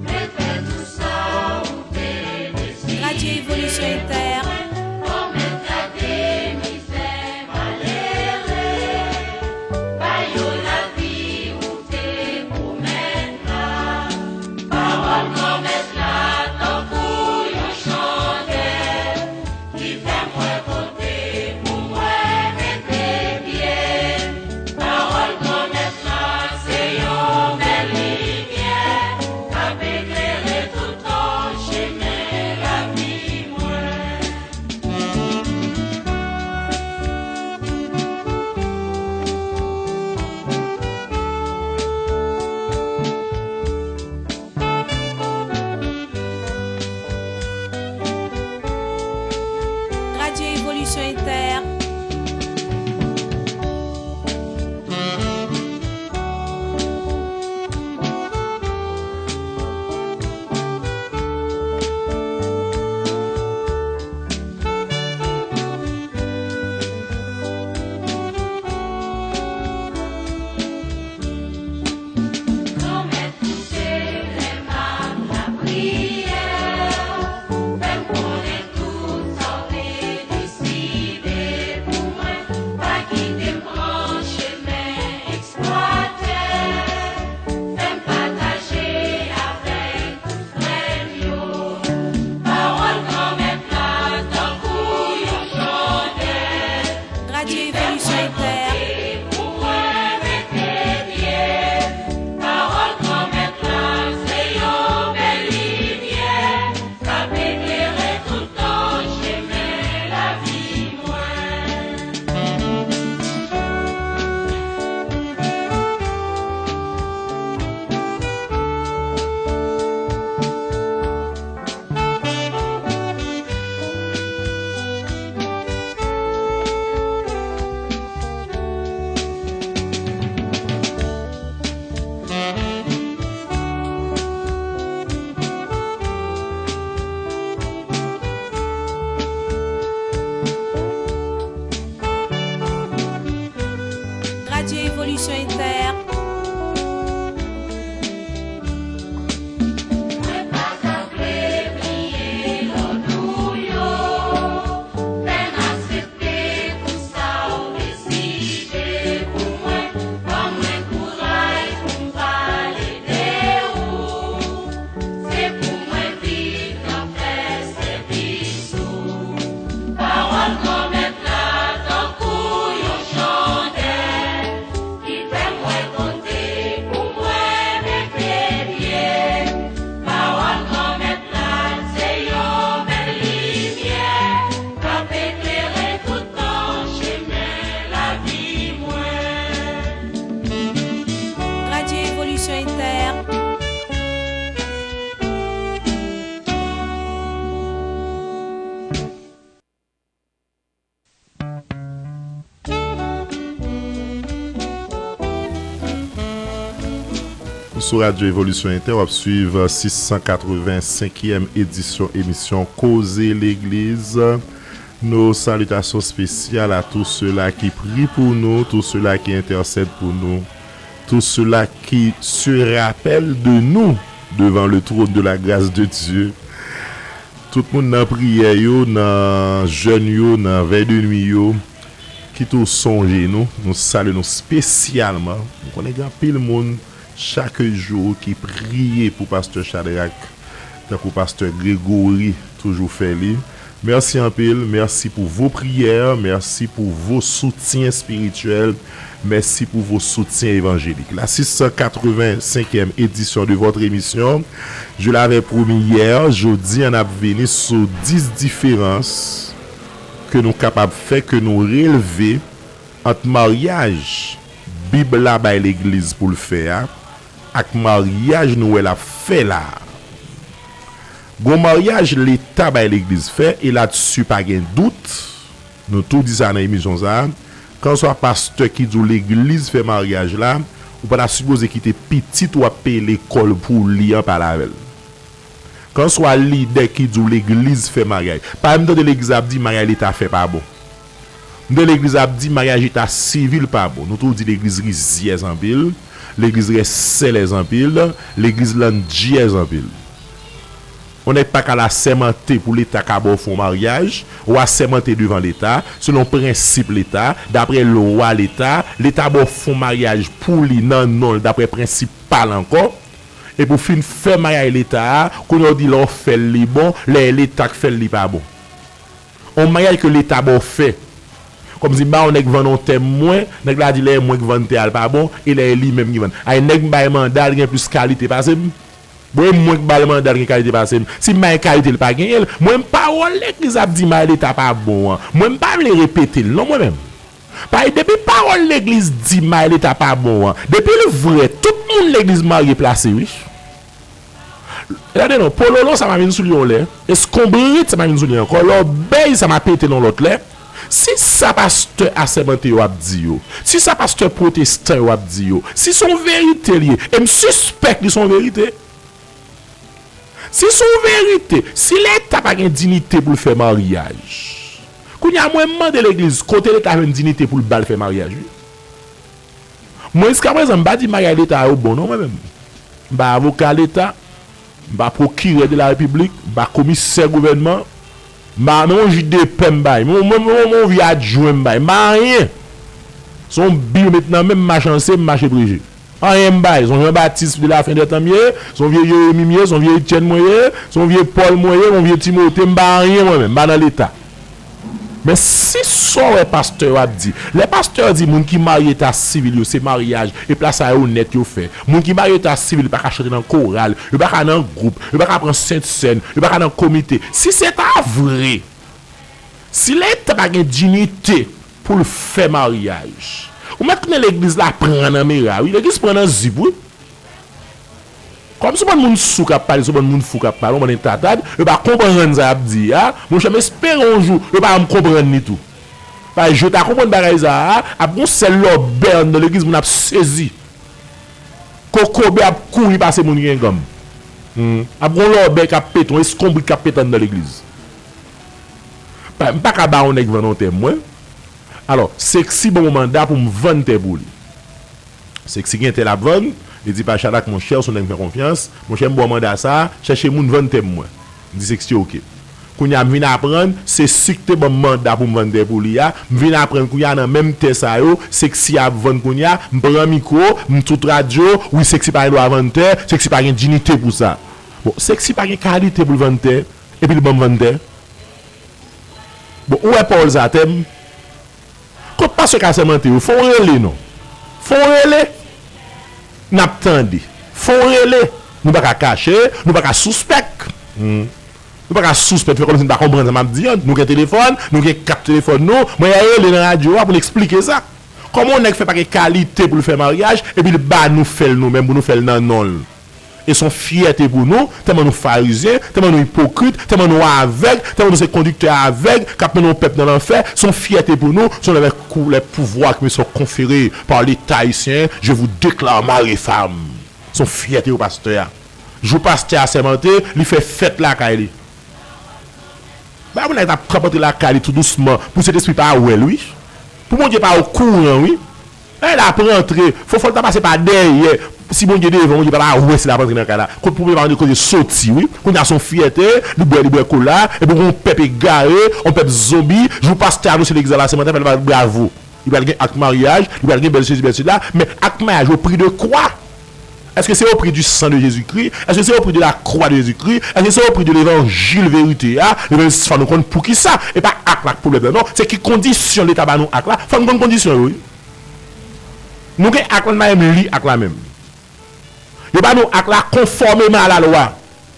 mwen fè tou sa ou te deside. Radio Evolution Inter. Kòmèt gade mizè malere, ba yo lavi ou te pwomèt la. Pawòl Granmèt la tankou yon chandèl ki fè mwen kote pou mwen mete pye. Pawòl Granmèt la se yon bèl limyè k ap eklere toutan chemen lavi mwen. Radio Evolution Inter. Granmèt, koute lè m ap lapriyè, fè m konnen tout sa w te deside pou mwen, pa kite m pran chemen eksplwatè, fè m pataje avèk tout frè m yo pawòl Granmèt la tankou yon chandèl. Radio Evolution Inter. Radio Evolution Inter. Sou Radyo Evolisyon Entè, w ap swiv sis san katrevensenkyèm edisyon emisyon Koze Legliz. Nos salutations spéciales à tous ceux-là qui prient pour nous, tous ceux-là qui intercèdent pour nous, tous ceux-là qui se rappellent de nous devant le trône de la grâce de Dieu. Tout moun nan priyè yo, nan jèn yo, nan vèy de nwi yo, ki tou sonje nou, nou salye nou espesyalman. Nou konnen gen anpil moun chak jou ki priye pou pastè Chadrak, tankou pastè Gregory toujou fè li. Mèsi anpil, mèsi pou vos prières, mèsi pou vos soutiens spirituels, mèsi pou vos soutiens évangéliques. La sis san katrevensenkyèm edisyon de votre émission, je l'avais promis hier, jodi an ap vini sou dis diferans ke nou kapab fè, ke nou relve ant maryaj Bib la bay legliz pou l fè a ak maryaj nou wè l ap fè la a. Gon maryaj Leta bay legliz fè, e ladsi pa gen dout, nou tou di sa nan emisyon sa a, kanswa pastè ki di w legliz fè maryaj la, ou pa ta sipoze kite pitit w ap peye lekòl pou li an pale avè l. Kanswa lidè ki di w legliz fè maryaj. Pa janm tande legliz ap di maryaj Leta fè pa bon. M tande legliz ap di maryaj eta sivil pa bon. Nou tou di legliz rizyèz anpil, legliz rèsèlèz anpil, legliz landjyèz anpil. Yon nèg pa ka al asèmante pou Leta ka ba w fè yon maryaj, ou asèmante devan Leta, selon prensip Leta, daprè lwa Leta, Leta ba w fè yon maryaj pou li nan non l, daprè prensip pa l ankò. Epi w fin fè maryaj Leta a, kounye a w di lè w fè l li bon, lè e Leta k fè l li pa bon. On maryaj ke Leta ba w fè. Kòmsi m ba yon nèg vann yon tè mwen, nèg la di lè e mwen k vann tè a l pa bon, e lè e li menm ki vann. Ay nèg m bay manda l gen plis kalite pase m. Bon e mwen k ba l manda l gen kalite pase m. Si m pa gen kalite l pa genyen l. Mwen m pawòl legliz ap di maryaj Leta pa bon an. Mwen m pa vle repete l non mwen menm. Paske depi pawòl legliz di may Leta pa bon an, depi l vrè, tout moun legliz marye plase wi. Gade non, pololo sa m a vin sou li yon lè, eskonbrit sa m a vin sou li ankò, lòbèy sa m a pete l yon lòt lè. Si sa pastè asèmante yo ap di yo, si sa pastè pwotestan yo ap di yo, si se yon verite l ye, e m sispèk li se yon verite, si se yon verite, si Leta pa gen diyite pou l fè maryaj, kounye a mwen m mande legliz, kote Leta jwenn diyite pou l ba l fè maryaj wi? Mwen jiskaprezan m pa di maryaj Leta yo bon non mwen menm. M pa avoka Leta, m pa pwokirè de la repiblik, m pa komisè gouvènman, m pa menm yon jij de pè m bay, menm yon vye adjwen m bay, m pa anyen. Se yon bi yo met nan men m, m mache anse, m mache preche. Anyen m bay, se yon Jean Baptiste de la fin des temps m ye, se yon vye Jeremi m ye, se yon vye Etienne mwen ye, se yon vye Paul mwen ye, yon vye Timote, m pa anyen mwen menm, m pa nan Leta. Men si sa w wè pastè yo ap di, lè pastè yo di moun ki marye eta sivil yo se maryaj e plas sa yo nèt yo fè, moun ki marye eta sivil pa ka chante nan koral, yo pa ka nan gwoup, yo pa ka pran sentsèn, yo pa ka nan komite, si se ta vre, si Leta pa gen diyite pou l fè maryaj, ou mèt konnen legliz la pran nan mera wi, legliz pran nan zip wi. Kòm se yon bann moun sou k ap pale, se yon bann moun fou k ap pale, yon bann entatad, yo pa konprann sa y ap di a, monchè m espere yon jou yo pa janm konprann li tou. Paske jan yo ta konprann bagay sa a, ap gon sèl lòbèy anndan legliz, moun ap sezi. Kokobe ap kouri pase moun ki gen gòm. Ap gon lòbèy k ap pete, yon eskonbrit k ap pete anndan legliz. Pa, m pa ka ba yon nèg vann yon tè mwen. Alò, Sexy ban m yon manda pou m vann tè pou li. Sexy gen tè l ap vann, li di pa Chadrak monchè, ou se yon nèg m fè konfyans, monchè m ba w manda sa, chèche moun vann tè m mwen. M di Sexy oke. Kounye a m vin aprann, se Sexy k te ban m manda pou m vann tè pou li a, m vin aprann kounye a nan menm tè sa yo, Sexy ap vann kounye a, m pran mikwo, m tout radyo, wi Sexy pa gen dwa vann tè, Sexy pa gen diyite pou sa. Bon, Sexy pa gen kalite pou l vann tè, epi l ban m vann tè. Bon, ou wè pawòl sa tè m? Kot pastè k asèmante yo, fò w rele non. Fò w rele, n ap tande. Fò w rele, nou pa ka kache, nou pa ka sispèk. Nou pa ka sispèk, fè kòmsi n pa konprann sa m ap di an. Nou gen telefòn, nou gen kat telefòn nou. Mwen rele nan radyo a pou n eksplike sa. Kòman yon nèg fè pa gen kalite pou l fè maryaj, epi l ba nou fè l nou menm, pou nou fè l nan non l? E se yon fyète pou nou, tèlman nou farizyen, tèlman nou ipokrit, tèlman nou avèg, tèlman nou se kondiktè avèg k ap mennen yon pèp nan lanfè, se yon fyète pou nou, se yon lè kou, les pouvoirs qui me sont conférés par l'État haïtien, je vous déclare mari e fanm. Se yon fyète pou pastè a. Jou pastè a sèmante, li fè fèt lakay li. Ba moun nan t ap trap antre lakay li tou dousman pou Sentespri pa wè l, wi. Pou Bondye pa okouran, wi. Lè l ap rantre, fò, fò l ta pase pa dèyè. Si Bondye devan, Bondye pa ta wè si l ap rantre nan kay la. Kot pou Bondye pa rantre kote soti, wi. Kounye a se yon fyète, li bwè, li bwè kola, epi yon pèp egare, yon pèp zonbi, jou pastè anonse legliz la, se mantè fè l bat bravo. Li pral gen ak maryaj, li pral gen bèl sesi, bèl sela, men ak maryaj o pri de kwa? Èske se o pri du sang de Jésus-Christ? Èske se o pri de la croix de Jésus-Christ? Èske se o pri de levanjil verite a? Levanjil, fò nou konn poukisa. E pa ak la k pwoblèm nan, non. Se ki kondisyon Leta ba nou ak la? Fò nou konn kondisyon yo, wi. Nou gen ak la, nou pa menm li ak la menm. Yo ba nou ak la konfòmeman a lalwa.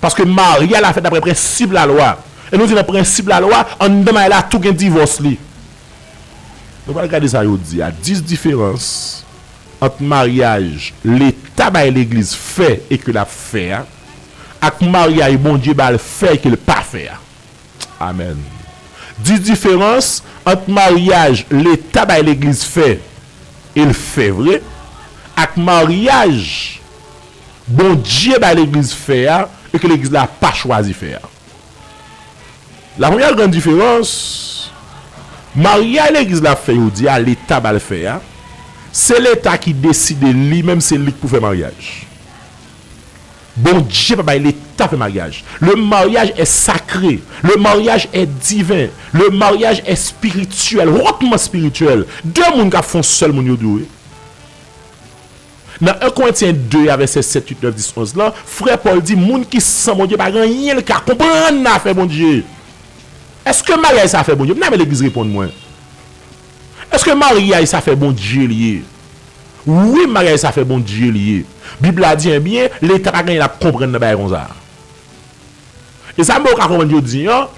Paske maryaj la fèt daprè prensip lalwa. E nou di nan prensip lalwa, anndan maryaj la, tou gen divòs li. Nou pral gade sa yo di a. Dis diferans ant maryaj Leta bay legliz fè e ke l ap fè a, ak maryaj Bondye ba l fè e ke l pa fè a. Amèn. Dis diferans ant maryaj Leta bay legliz fè, e l fè vre, ak maryaj Bondye bay legliz fè a, e ke legliz la pa chwazi fè a. La premyè grann diferans, maryaj legliz la fè yo di a, Leta ba l fè a, se Leta ki deside li menm, se li k pou fè maryaj. Bondye pa bay Leta fè maryaj. Le mariage est sacré. Le mariage est divin. Le mariage est spirituel, hautement spirituel. De moun k ap fè yon sèl moun yo dwe. Nan en Korentyen de a, vèsè sèt, uit, nèf, dis, onz lan, frè Pòl di, moun ki san Bondye pa gen anyen l ka konprann nan afè Bondye. Èske maryaj sa afè Bondye? M ta renmen legliz reponn mwen. Èske maryaj sa afè Bondye li ye? Wi, maryaj sa afè Bondye li ye. Bib la di, ebyen, Leta pa gen anyen l ap konprann nan bagay konsa. E sa m pa ka konprann jodi an,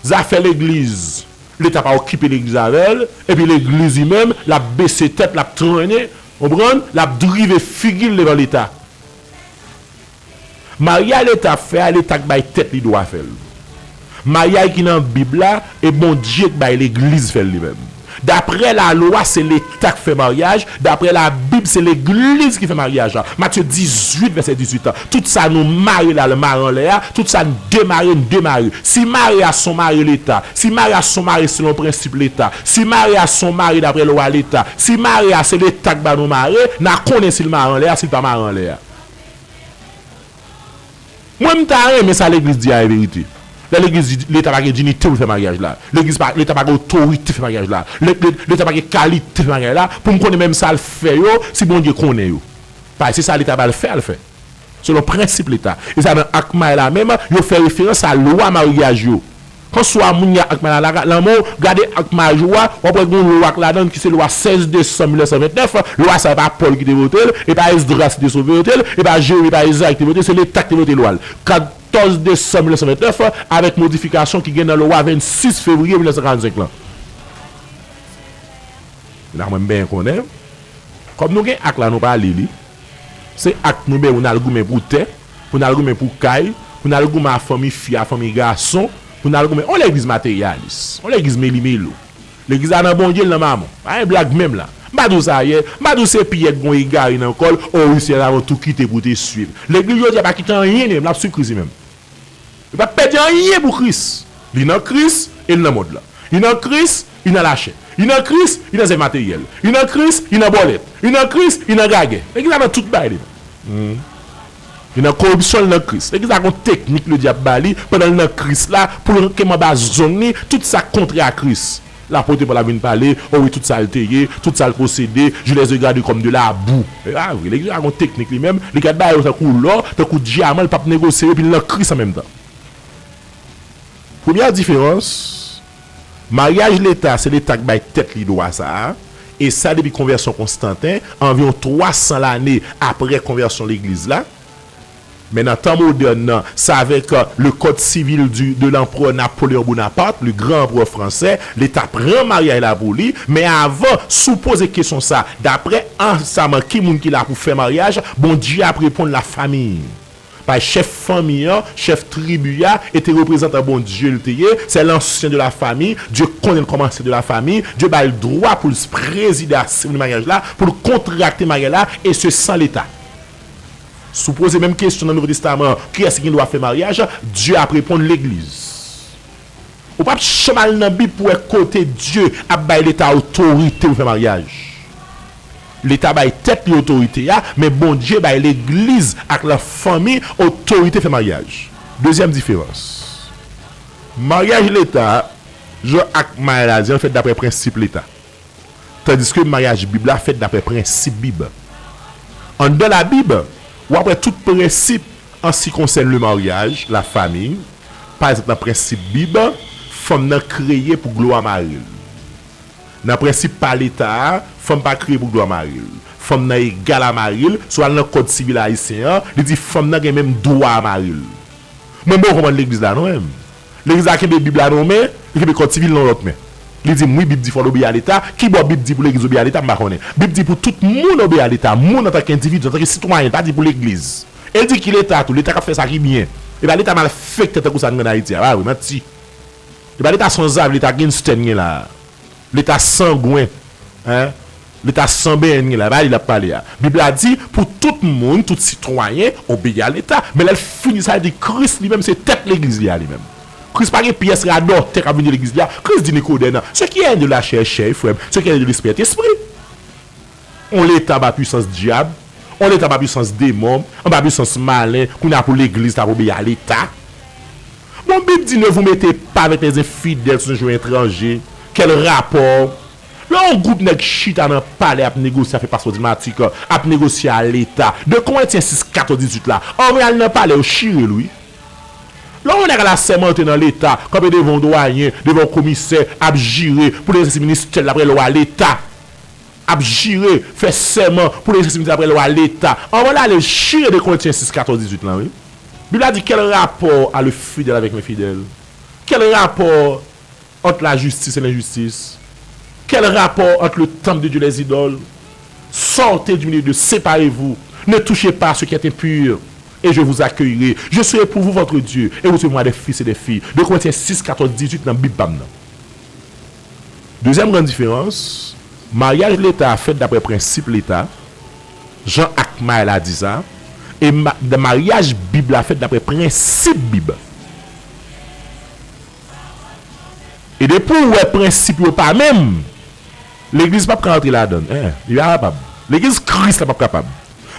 zafè legliz, Leta pa okipe legliz avè l, epi legliz li menm, l ap bese tèt, l ap trennen, konprann? L ap drive figi l devan Leta. Maryaj Leta ap fè a, Leta k bay tèt li dwa fè l. Maryaj ki nan Bib la, e Bondye k bay legliz fè l li menm. Daprè lalwa, se Leta k fè maryaj, daprè Labib, se legliz ki fè maryaj la. Matye dizuit, vèsè dizuit la. Tout sa nou mare la, l mare anlè a, tout sa n demare, n demare. Si mare a se yon mare Leta, si mare a se yon mare selon prensip Leta, si mare a se yon mare daprè lwa Leta, si mare a se Leta k ba nou mare, n a konnen si l mare anlè a, si l pa mare anlè a. Mwen, m ta renmen sa legliz di a e verite. Lè legliz di, Leta pa gen dinite pou l fè maryaj la. Legliz pa, Leta pa gen otorite fè maryaj la. Le, le, Leta pa gen kalite fè maryaj la. Pou m konnen menm sa l fè yo, si Bondye konnen yo. Paske se sa Leta ba l fè, l fè. Selon prensip Leta. E sa nan ak maryaj la menm, yo fè referans a lwa maryaj yo. Konswa moun y a ak maryaj la, la, lanmò, gade ak maryaj ou a, w ap wè gen yon lwa k ladan l ki se lwa sèz desanm mil nèf san vennèf. Lwa sa, e pa Pòl ki te vote l, e pa Esdras ki te vote l, e pa Jeremi, e pa Ezayi ki te vote l, se Leta ki te vote lwa l. Katòz desanm mil nèf san vennèf, avèk modifikasyon ki gen nan lwa vennsis fevriye mil nèf san karannsenk lan. La, mwen, m benyen konnen. Kòm nou gen ak la, nou pa li li. Se ak nou benyen pou n al goumen pou tè, pou n al goumen pou kay, pou n al goumen a fanmi fi, a fanmi gason, pou n al goumen. On legliz materyalis, on legliz melimelo. Legliz la nan Bondye, l nan mamon. Pa gen blag menm la. M pa di w sa yè, m pa di w se Pyè k gon egare nan kò l, o wi, Seyè, n ap tou kite pou te swiv. Legliz jodi a pa kite anyen li menm, l ap swiv Kris li menm. Li p ap pèdi anyen pou Kris. Li nan Kris e li nan mond lan. Li nan Kris, li nan lachè. Li nan Kris, li nan zèv materyèl. Li nan Kris, li nan bòlèt. Li nan Kris, li nan gagè. Legliz la nan tout bagay li menm. Li nan koripsyon, li nan Kris. Legliz la gon teknik ledyab ba li pandan l nan Kris la pou l kenbe anba zong li tout sa k kontrè a Kris. L ap pote pou l ap vin pale, o wi, tout sa l te ye, tout sa l posede, je les ai gardés comme de la boue. E pa vre, legliz la gon teknik li menm, li gad bagay yo tankou lò, tankou dyaman, li p ap negosye yo, epi l nan Kris an menm tan. Premyè diferans, maryaj Leta, se Leta k bay tèt li dwa sa a, e sa depi konvèsyon Konstanten, anviwon twa san lane apre konvèsyon legliz la. Men nan tan modèn nan, se avèk, euh, le code civil du, de l'empereur Napoléon Bonaparte, le grand empereur français, Leta pran maryaj la pou li, men avan, si w poze kesyon sa, daprè ansanm ki moun ki la pou fè maryaj, Bondye ap reponn la famille. Paske chèf fanmi an, chèf tribi a, e te reprezantan Bondye l te ye, c'est l'ancien de la famille, Dye konnen l kòm ansyen de la famille, Dye ba l dwa pou l prezide a seremoni maryaj la, pou l kontrakte maryaj la, e se san Leta. Si w poze menm kesyon nan Nouvo Testaman, kiyès ki gen dwa fè maryaj, Dye ap reponn, legliz. Ou p ap janm al nan Bib pou wè kote Dye ap bay Leta otorite pou fè maryaj. Leta bay tèt li otorite a, men Bondye bay legliz ak lafanmi otorite fè maryaj. Dezyèm diferans. Maryaj Leta, jan ak Maël a di, an fèt daprè prensip Leta. Tandiske maryaj Bib la fèt daprè prensip Bib. Anndan Labib, w ap wè tout prensip an si konsèn le mariage, la famille. Pa egzanp, nan prensip Bib, fanm nan kreye pou glwa mari l. Nan prensip pa Leta a, fanm pa kreye pou glwa mari l. Fanm nan egal a mari l. Si w al nan Kòd sivil ayisyen an, li di fanm nan gen menm dwa a mari l. Mwen, m poko konprann legliz la non, menm. Legliz la kenbe Bib la nan yon men, li kenbe Kòd sivil nan lòt men. Li di m, wi, Bib di fò n obeyi a Leta. Kibò Bib di pou legliz obeyi a Leta, m pa konnen. Bib di pou tout moun obeyi a Leta. Moun antanke endividi, antanke sitwayen, li pa di pou legliz. E l di ki Leta tou, Leta k ap fè sa ki byen. E pa Leta malfektè tankou sa n gen Ayiti a. Pa vre, manti. E pa Leta sanzav, Leta gangstè n gen la a. Leta sangwen, en? Leta san benyen n gen la, e pa li l ap pale a. Bib la di, pou tout moun, tout sitwayen, obeyi a Leta. Men lè l fini sa, l di Kris li menm se tèt legliz li a li menm. Kris pa gen pyès radòtè k ap vini legliz li a. Kris di Nikodèm, ce qui est de la chair est chair, frè m, ce qui est de l'esprit est esprit. On Leta anba pwisans dyab, on Leta anba pwisans demon, anba pwisans malen, kounye a pou legliz ta obeyi a Leta. Bon, Bib di, ne vous mettez pas avec les infidèles, ce sont des étrangers. Quel rapport? Lè yon gwoup nèg chita nan palè ap negosye afè paspò diplomatik, ap negosye a Leta, de Korentyen sis, katòz, dizuit la, anvan y al nan palè, yo chire l, wi. Lè yon nèg al asèmante nan Leta, kanpe devan yon dwayen, devan yon komisè, ap jire pou l egzèse ministè l, apre lwa Leta. Ap jire, fè sèman pou l egzèse ministè l, apre lwa Leta. Anvan l ale, l chire de Korentyen sis, katòz, dizuit lan, wi. Bib la di, quel rapport a le fidèle avec l'infidèle? Quel rapport entre la justice et l'injustice? Quel rapport entre le temple de Dieu et les idoles? Sortez du milieu d'eux, séparez-vous. Ne touchez pas à ce qui est impur, et je vous accueillerai. Je serai pour vous votre Dieu, et vous serez pour moi des fils et des filles. De Korentyen sis, katòz, dizuit nan Bib pa m nan. Dezyèm grann diferans, maryaj Leta a fèt daprè prensip Leta, jan ak Maël a di sa, e ma-, maryaj Bib la fèt daprè prensip Bib. E depi w wè prensip yo pa menm, legliz p ap ka antre ladan l. En, li pa kapab. Legliz Kris la p ap kapab.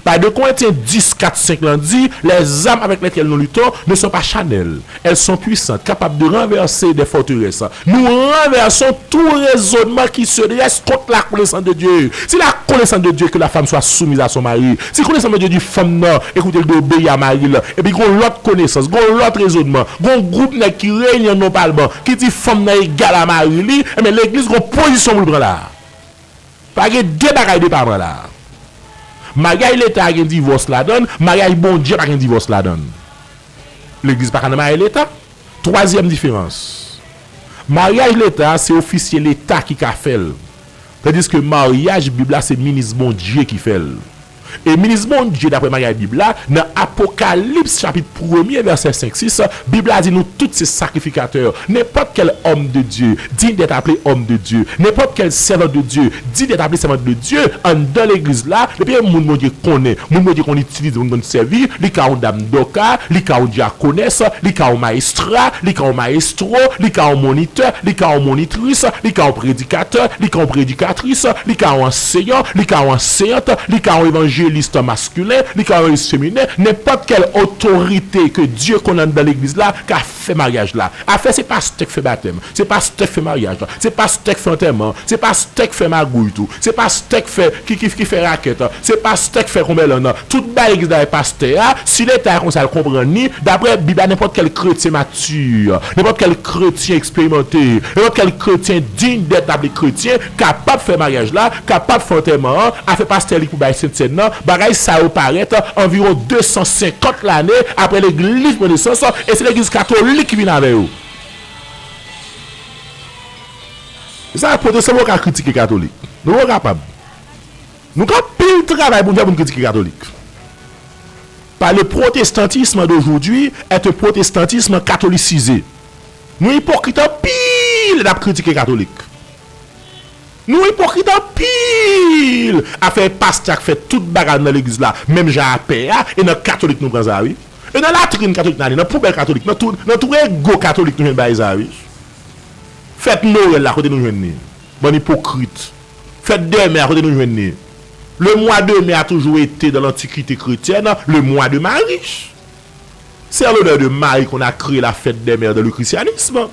Paske de Korentyen dis, kat, senk lan di, les armes avec lesquelles nous luttons ne sont pas charnelles, elles sont puissantes, capables de renverser des forteresses. Nous renversons tout raisonnement qui se dresse contre la connaissance de Dieu. Si la connaissance de Dieu, que la femme soit soumise à son mari, si connaissance de Dieu di fanm nan, ekoute l, dwe obeyi a mari l, epi gon lòt konesans, gon lòt rezonman, gon gwoup nèg ki reyini nan palman, ki di fanm nan egal a mari li, enben legliz gon pozisyon pou l pran la. Pa gen de bagay depaman la. Maryaj Leta a gen divòs ladan l, maryaj Bondye pa gen divòs ladan l. Legliz pa ka nan maryaj Leta. Twazyèm diferans. Maryaj Leta a se ofisye Leta ki ka fè l. Tandiske maryaj Bib la se minis Bondye ki fè l. E minis Bondye, daprè maryaj Bib la, nan Apokalips chapit premye, vèsè senk, sis, Bib la di nou tout se sakrifikatè. N'importe quel homme de Dieu, digne d'être appelé homme de Dieu, n'importe quel servante de Dieu, digne d'être appelé servante de Dieu, anndan legliz la, depi yon moun Bondye konnen, moun Bondye konn itilize, moun konn sèvi, li ka yon dam dòka, li ka yon dyakonès, li ka yon maestra, li ka yon maestro, li ka yon monitè, li ka yon monitris, li ka yon predikatè, li ka yon predikatris, li ka yon anseyan, li ka yon anseyant, li ka yon evanjelis maskilen, li ka yon evanjelis feminen, nenpòt kèl otorite ke Dye konn anndan legliz la ka fè maryaj la. Afè se pastè k fè batèm, se pastè k fè maryaj, se pastè k fè antèman, se pastè k fè magouy tou, se pastè k fè, ki, ki, ki fè rakèt, se pastè k fè konbèlann. Tout bagay legliz la e pastè a, si Leta a konsa l konprann li, daprè Bib la, nenpòt kèl kretyen mati, nenpòt kèl kretyen eksperimante, nenpòt kèl kretyen digne d'être appelé kretyen, kapab fè maryaj la, kapab fè antèman an, afè pastè li pou bay sentsèn nan, bagay sa yo parèt anviwon de san senkant lane aprè legliz pran nesans, e se legliz katolik ki vin avè yo. E sa, pwotestan poko ka kritike katolik. Nou poko kapab. Nou gen anpil travay pou n fè pou n kritike katolik. Par le protestantisme d'aujourd'hui est un protestantisme catholicisé. Nou ipokrit anpil lè n ap kritike katolik. Nou ipokrit anpil! Afè pastè k fè tout bagay nan legliz la, menm jan a pè a, e nan katolik nou pran sa, wi. E nan latrin katolik n ale, nan poubèl katolik, nan twou, nan twou ego katolik nou jwenn bagay sa, wi. Fèt Nowèl la, kote nou jwenn li? Bann ipokrit. Fèt dèmen a, kote nou jwenn li? Le mois de mai a toujours été dans l'Antiquité chrétienne le mois de Marie. C'est en l'honneur de Marie qu'on a créé la fête des mères dans le christianisme.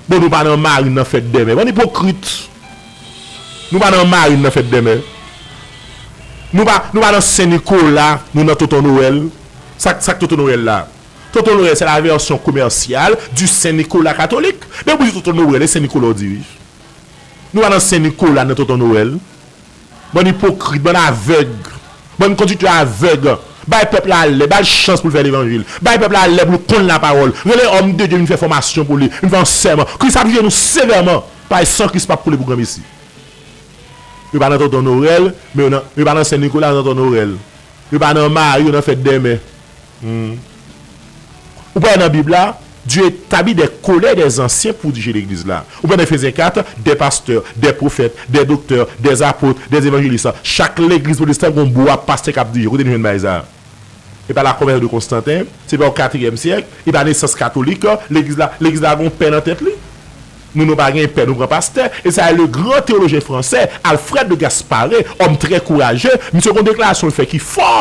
Bon, nou pa nan Mari nan fèt dèmen. Bann ipokrit. Nou pa nan Mari nan fèt dèmen. Nou pa, nou pa nan Sen Nikola, nou nan Tonton Nowèl. Sa, sa k Tonton Nowèl la? Tonton Nowèl, c'est la version commerciale du Saint Nicolas catholique. Men pou di Tonton Nowèl, e Sen Nikola w di, wi. Nou pa nan Sen Nikola, nan Tonton Nowèl. Bann ipokrit, bann avèg. Bann kondiktè avèg. Bay pèp la lè, ba l chans pou l fè levanjil. Bay pèp la lè pou l konn lapawòl. Rele òm de Dye vin fè fòmasyon pou li, vin fè yon sèman. Kris ap jije nou sevèman. Paske san Kris p ap koule pou granmesi. Yo pa nan Tonton Nowèl, men yo nan, yo pa nan Sen Nikola, nan Tonton Nowèl. Yo pa nan Mari, yo nan fèt dèmen. Hmm. Ou pa wè nan Bib la, Dieu établit des collègues des anciens pour diriger l'église la. Ou pa nan Efezyen kat, des pasteurs, des prophètes, des docteurs, des apôtres, des évangélistes. Chak legliz pwotestan gon bwa pastè k ap dirije. Kote nou jwenn bagay sa? E pa la conversion de Constantin, se pa o katriyèm syèk, e pa nesans katolik, legliz la, legliz la gon pè nan tèt li. Nou, nou pa gen pè, nou pran pastè. Et ça, le grand théologien français, Alfred de Gasparin, homme très courageux, misye gon deklarasyon l fè ki fò.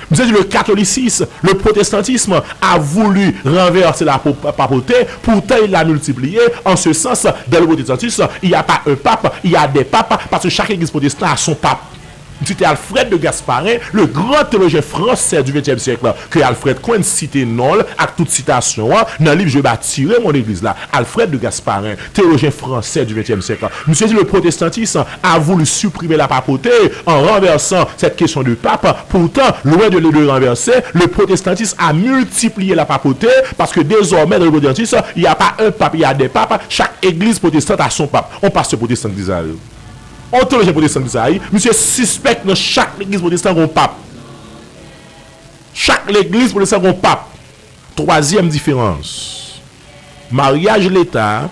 Misye di, le catholicisme, le protestantisme a voulu renverser la po-, papauté, pourtant il l'a multiplié. En ce sens, dans le protestantisme, il n'y a pas un pape, il y a des papes, parce que chaque église protestante a son pape. C'était Alfred de Gasparin, le grand théologien français du vingtième siècle, ke Alfred Quench site non l ak tout sitasyon an nan liv Je bâtirai mon église la. Alfred de Gasparin, théologien français du vingtième siècle. Misye di, le protestantisme a voulu supprimer la papauté en renversant cette question de pape. Pourtant, loin de le renverser, le protestantisme a multiplié la papauté parce que désormais, dans le protestantisme, il n'y a pas un pape, il y a des papes. Chaque église protestante a son pape. On pasteur protestant ki di sa, wi. On théologien protestant ki di sa, wi. Misye sispèk nan chak legliz pwotestan gon pap. Chak legliz pwotestan gon pap. Twazyèm diferans. Maryaj leta,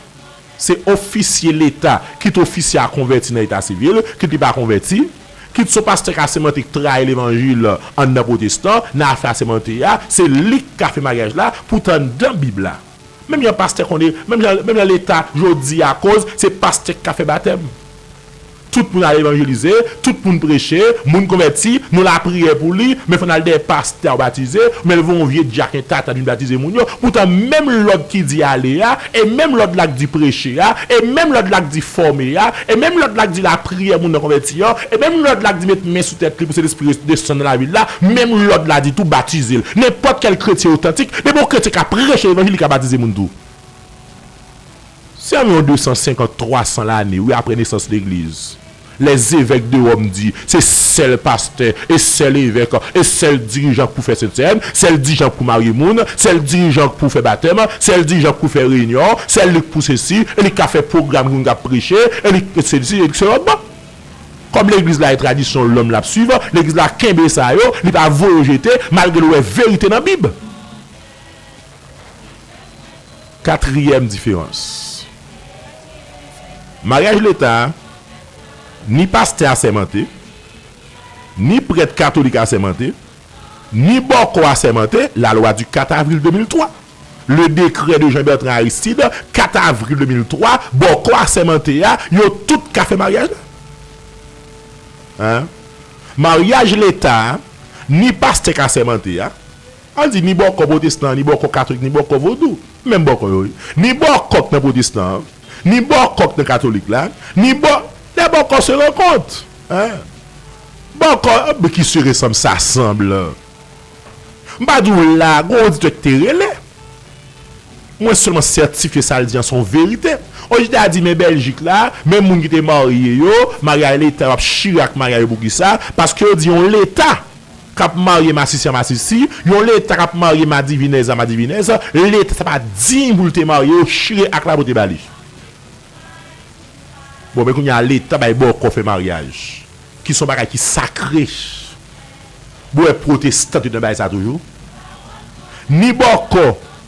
se ofisye leta, kit ofisye a konvèti nan eta sivil, kit li pa konvèti, kit se yon pastè k asèmante k trayi levanjil anndan pwotestan, nan afè asèmante a, se li k ka fè maryaj la, poutan nan Bib la. Menm jan pastè konnen, menm jan, menm jan leta jodi a koz, se pastè k ka fè batèm. Tout moun al evanjelize, tout moun preche, moun konvèti, nou lapriyè pou li, men fò n al dèyè pastè a batize, men l voye yon vye djak entata vin batize moun yo. Poutan menm lòd ki di ale a, e menm lòd la k di preche a, e menm lòd la k di fòme a, e menm lòd la k di lapriyè moun nan konvèti an, e menm lòd la k di met men sou tèt li pou Sentespri desann nan lavil la, menm lòd la di tou batize l. Nenpòt kèl kretyen otantik, depi yon kretyen ka preche levanjil, li ka batize moun tou. Se anviwon de san senkant, twa san lane, wi, apre nesans legliz. Lèzevèk de Wòm di, se sèl pastè, e sèl evèk, e sèl dirijan k pou fè sentsèn, sèl dirijan k pou marye moun, sèl dirijan k pou fè batèm, sèl dirijan k pou fè reyinyon, sèl li k pou sesi, e li k ka fè pwogram ki moun k ap preche, e li k sesi, e li k se lòt bò. Kòm legliz la e tradisyon lòm l ap swiv, legliz la kenbe sa yo, li pa voye yo jete, malgre l wè verite nan Bib. Katriyèm diferans. Maryaj leta, ni pastè asèmante, ni prèt katolik asèmante, ni bòkò asèmante, la loi du quatre avril deux mille trois. Le décret de Jean Bertrand Aristide, kat avril de mil twa, bòkò asèmante a, yo tout ka fè maryaj la. Hein? Maryaj leta, ni pastè k asèmante a, an di ni bòkò pwotestan, ni bòkò katolik, ni bòkò vodou. Menm bòkò yo ye. Ni bòkò k nan pwotestan an, ni bòkò k nan katolik la, ni bò-, les bòkò se rencontrent. Hein? Bòkò, men ki se ressemble, ça semble. M pa di w la, gon oditè k te rele. Mwen sèlman sètifye sa l di an se yon verite. Osi te a di, men Bèljik la, men moun ki te marye yo, maryaj leta yo ap chire ak maryaj yo. Poukisa? Paske yo di yon leta k ap marye masisi a masisi, yon leta k ap marye madivinèz a madivinèz, leta sa pa diy pou l te marye, yo chire ak la pou te ba li. Bon, men kounye a leta bay bòkò fè maryaj, ki se yon bagay ki sakre. Bon, e pwotestan te nan bagay sa toujou. Ni bòkò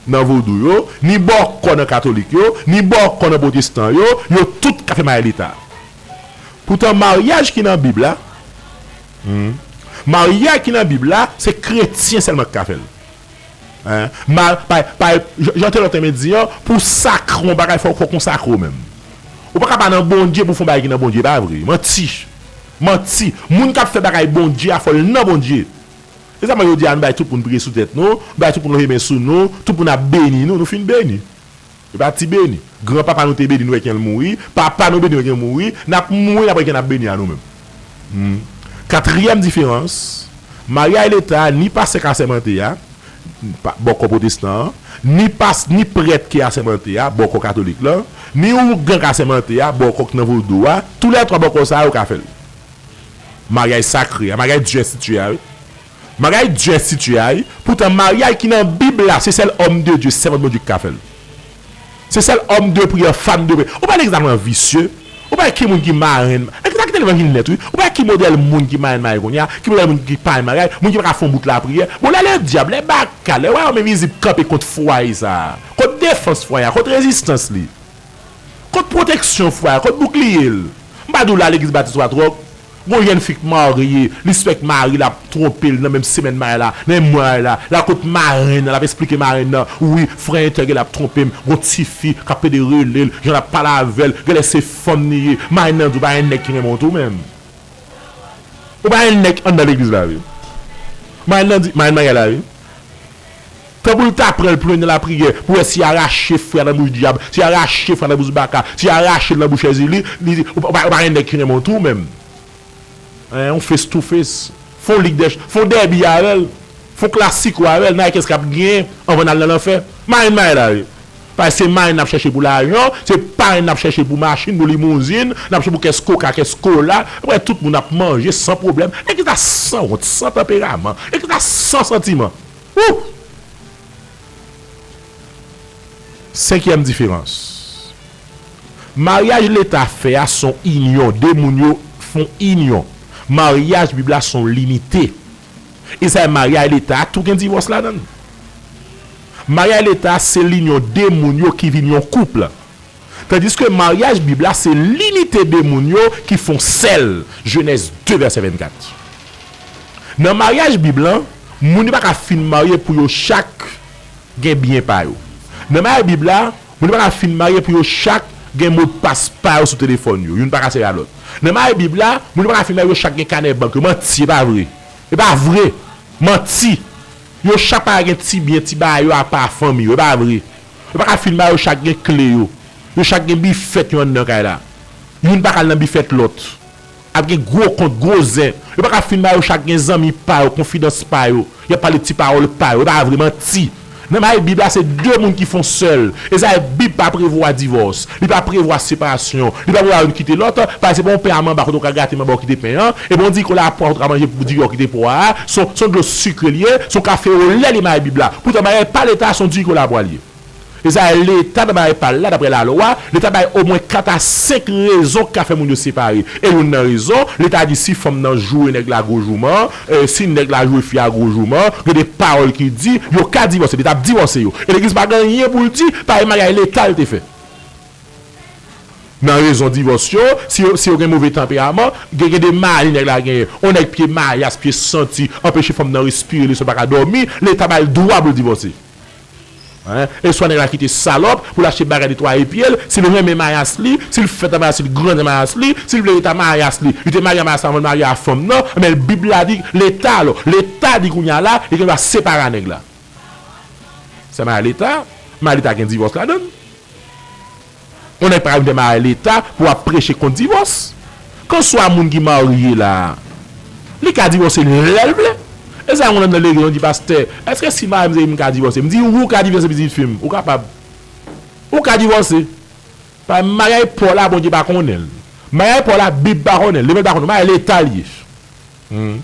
nan vodou yo, ni bòkò nan katolik yo, ni bòkò nan pwotestan yo, yo tout ka fè maryaj leta. Poutan, maryaj ki nan Bib la, hmm, maryaj ki nan Bib la, se kretyen sèlman ki ka fè l. Hein? Ma, pa, pa, jan, jan te lontan men di an, pou w sakre yon bagay, fò, fò w konsakre w menm. Ou pa ka pa nan Bondye pou w fè yon bagay ki nan Bondye, pa vre. Manti. Manti. Moun k ap fè bagay Bondye a, fò l nan Bondye. Se sa mwen yo di a, nou bay tout moun priye sou tèt nou, bay tout moun leve men sou nou, tout moun ap beni nou, nou fin beni. E pa ti beni. Granpapa nou te beni, nou wè jan l mouri. Papa nou beni, nou wè jan l mouri. N ap mouri, n ap wè jan n ap beni a nou menm. Hmm. Katriyèm diferans, maryaj leta, ni pastè ka sèmante a, pa, bò kò pwotestan an, ni pas, ni prèt ki asèmante a, bò kò katolik la, ni ougan ka sèmante a, bò kò k nan vodou a, toulètwa bò kò sa yo ka fè l. Maryaj sakre a, maryaj Dye enstitiye a, wi. Maryaj Dye enstitiye a, wi. Poutan, maryaj ki nan Bib la, se sèl òm de Dye, sèvant Bondye ki ka fè l. Se sèl òm de priyè, fanm de priyè. Ou pa egzakteman visye. Ou pa ki moun ki marenn. Egzakte levanjil nèt, wi. Ou pa ki modèl moun ki marenn marye kounye a, ki modèl moun ki parenn maryaj, moun ki pa ka fè yon bout lapriyè. Bon, lè ledyab, lè baka, lè wayòm envizib kanpe kont fwaye sa a, kont defans fwaye a, kont rezistans li. Kot pwoteksyon fwaye a, kot boukliye l? M pa di w la legliz batis Watwòk, gon jèn fi k marye, li sispèk mari l ap twonpe l nan menm semèn maryaj la, nan menm mwa maryaj la, l al kot marenn nan, l ap esplike marenn nan, wi, frè entèl genlè ap twonpe m, gon tifi k ap pede rele l, jan l ap pale avè l, genlè se fanm li ye, marenn nan di w pa gen nèg ki renmen w tou menm. Ou pa gen nèg anndan legliz la, wi. Marenn nan di, marenn maryaj la, wi. Tankou l ta pran l pou l nan lapriyè, pou wè si y arache frè a nan bouch dyab, si y arache frè a nan bouch baka, si y arache l nan bouch Jezi, li, li di, ou pa, ou pa gen nèg ki renmen w tou menm. Hein, yon face to face. Fè yon lig dè, fè yon dèbi avè l. Fè yon klasiko avè l, n a wè kiyès k ap genyen anvan n al nan lanfè. Marenn maryaj la, wi. Paske se marenn n ap chèche pou lajan, se parenn n ap chèche pou machin, pou limouzin, n ap chèche pou kès koka, kès kola. Apre tout moun ap manje san pwoblèm. Legliz la sanwont, san tanperaman. Legliz la san santiman. Wouh! Senkyèm diferans. Maryaj leta fè a se yon inyon. De moun yo fè yon inyon. Maryaj Bib la se yon linite. E sa, maryaj leta a tou gen divòs ladan l. Maryaj leta a se linyon de moun yo ki vin yon koup. Tandiske maryaj Bib la se linite de moun yo ki fè yon sèl. Jenèz de vèsè vennkat. Nan maryaj Bib la, moun yo pa ka fin marye pou yo chak gen byen pa yo. Nan maryaj Bib la, moun yo pa ka fin marye pou yo chak gen modpas pa yo sou telefòn yo. Youn pa ka sèvi a lòt. Nan maryaj Bib la, moun yo pa ka fin marye pou yo chak gen kanè bank yo. Manti, e pa vre. E pa vre. Manti. Yo chak pa gen ti byen, ti bagay yo apa fanmi yo. E pa vre. Yo pa ka fin marye yo chak gen kle yo. Yo chak gen bifèt yo anndan kay la. Youn pa ka al nan bifèt lòt. Ap gen gwo kont, gwo zen. Yo pa ka fin marye yo chak gen zanmi pa yo, konfidans pa yo. Y ap pale ti pawòl pa yo. E pa vre, manti. Nan maryaj Bib la, se de moun ki fè yon sèl. E sa, Bib pa prevwa divòs. Li pa prevwa separasyon. Li pa prevwa youn kite lòt. Paske se pa yon pen a manba kote w ka gate manba w kite pen an. E bon, di kola pwa ou ka manje pou di yo kite pwa a. Se yon, se yon dlo sikre li ye. Se yon kafe olè li maryaj Bib la. Poutan, maryaj pa leta, se yon di kola pwa li ye. E sa, leta nan bagay pa l la, daprè lalwa, leta bay omwen kat a senk rezon k ka fè moun yo separe. E youn nan rezon, leta di si fanm nan joure nèg la gwo jouman, e, si nèg la joure fi a gwo jouman, gen de pawòl ki di, yo ka divòse, leta ap divòse yo. E legliz pa gen anyen pou l di, parèy maryaj leta l te fè. Nan rezon divòs yo, si yo, si yo gen move tanperaman, gen, gen de mani nèg la genyen. On nèg pye mayas, pye santi, anpeche fanm nan respire, li sòt pa ka dòmi, leta ba l dwa pou l divòse. Hein? E swa nèg la kite salòp pou l achte bagay netwaye pye l, si l renmen mayas li, si l fèt ak mayas li, grandi ak mayas li, si l vle rete ak mayas li, li te marye ak mayas la anvan l marye ak fanm nan, men Bib la di leta alò, leta di kounye a la, li gen dwa separe a nèg la. Se maryaj leta, maryaj leta gen divòs ladan l. On nèg pa ka vin fè maryaj leta pou ap preche kont divòs. Kanswa moun ki marye la, li ka divòse lè l vle. E sa yon moun anndan legliz, yon di, pastè, èske si m marye m se m ka divòse? M di, ou ka divòse pitit fi m, ou kapab. Ou ka divòse. Pa maryaj pa w la, Bondye pa konnen l. Maryaj pa w la, Bib pa konnen l. Levanjil pa konnen l. Maryaj leta l ye. Hmm.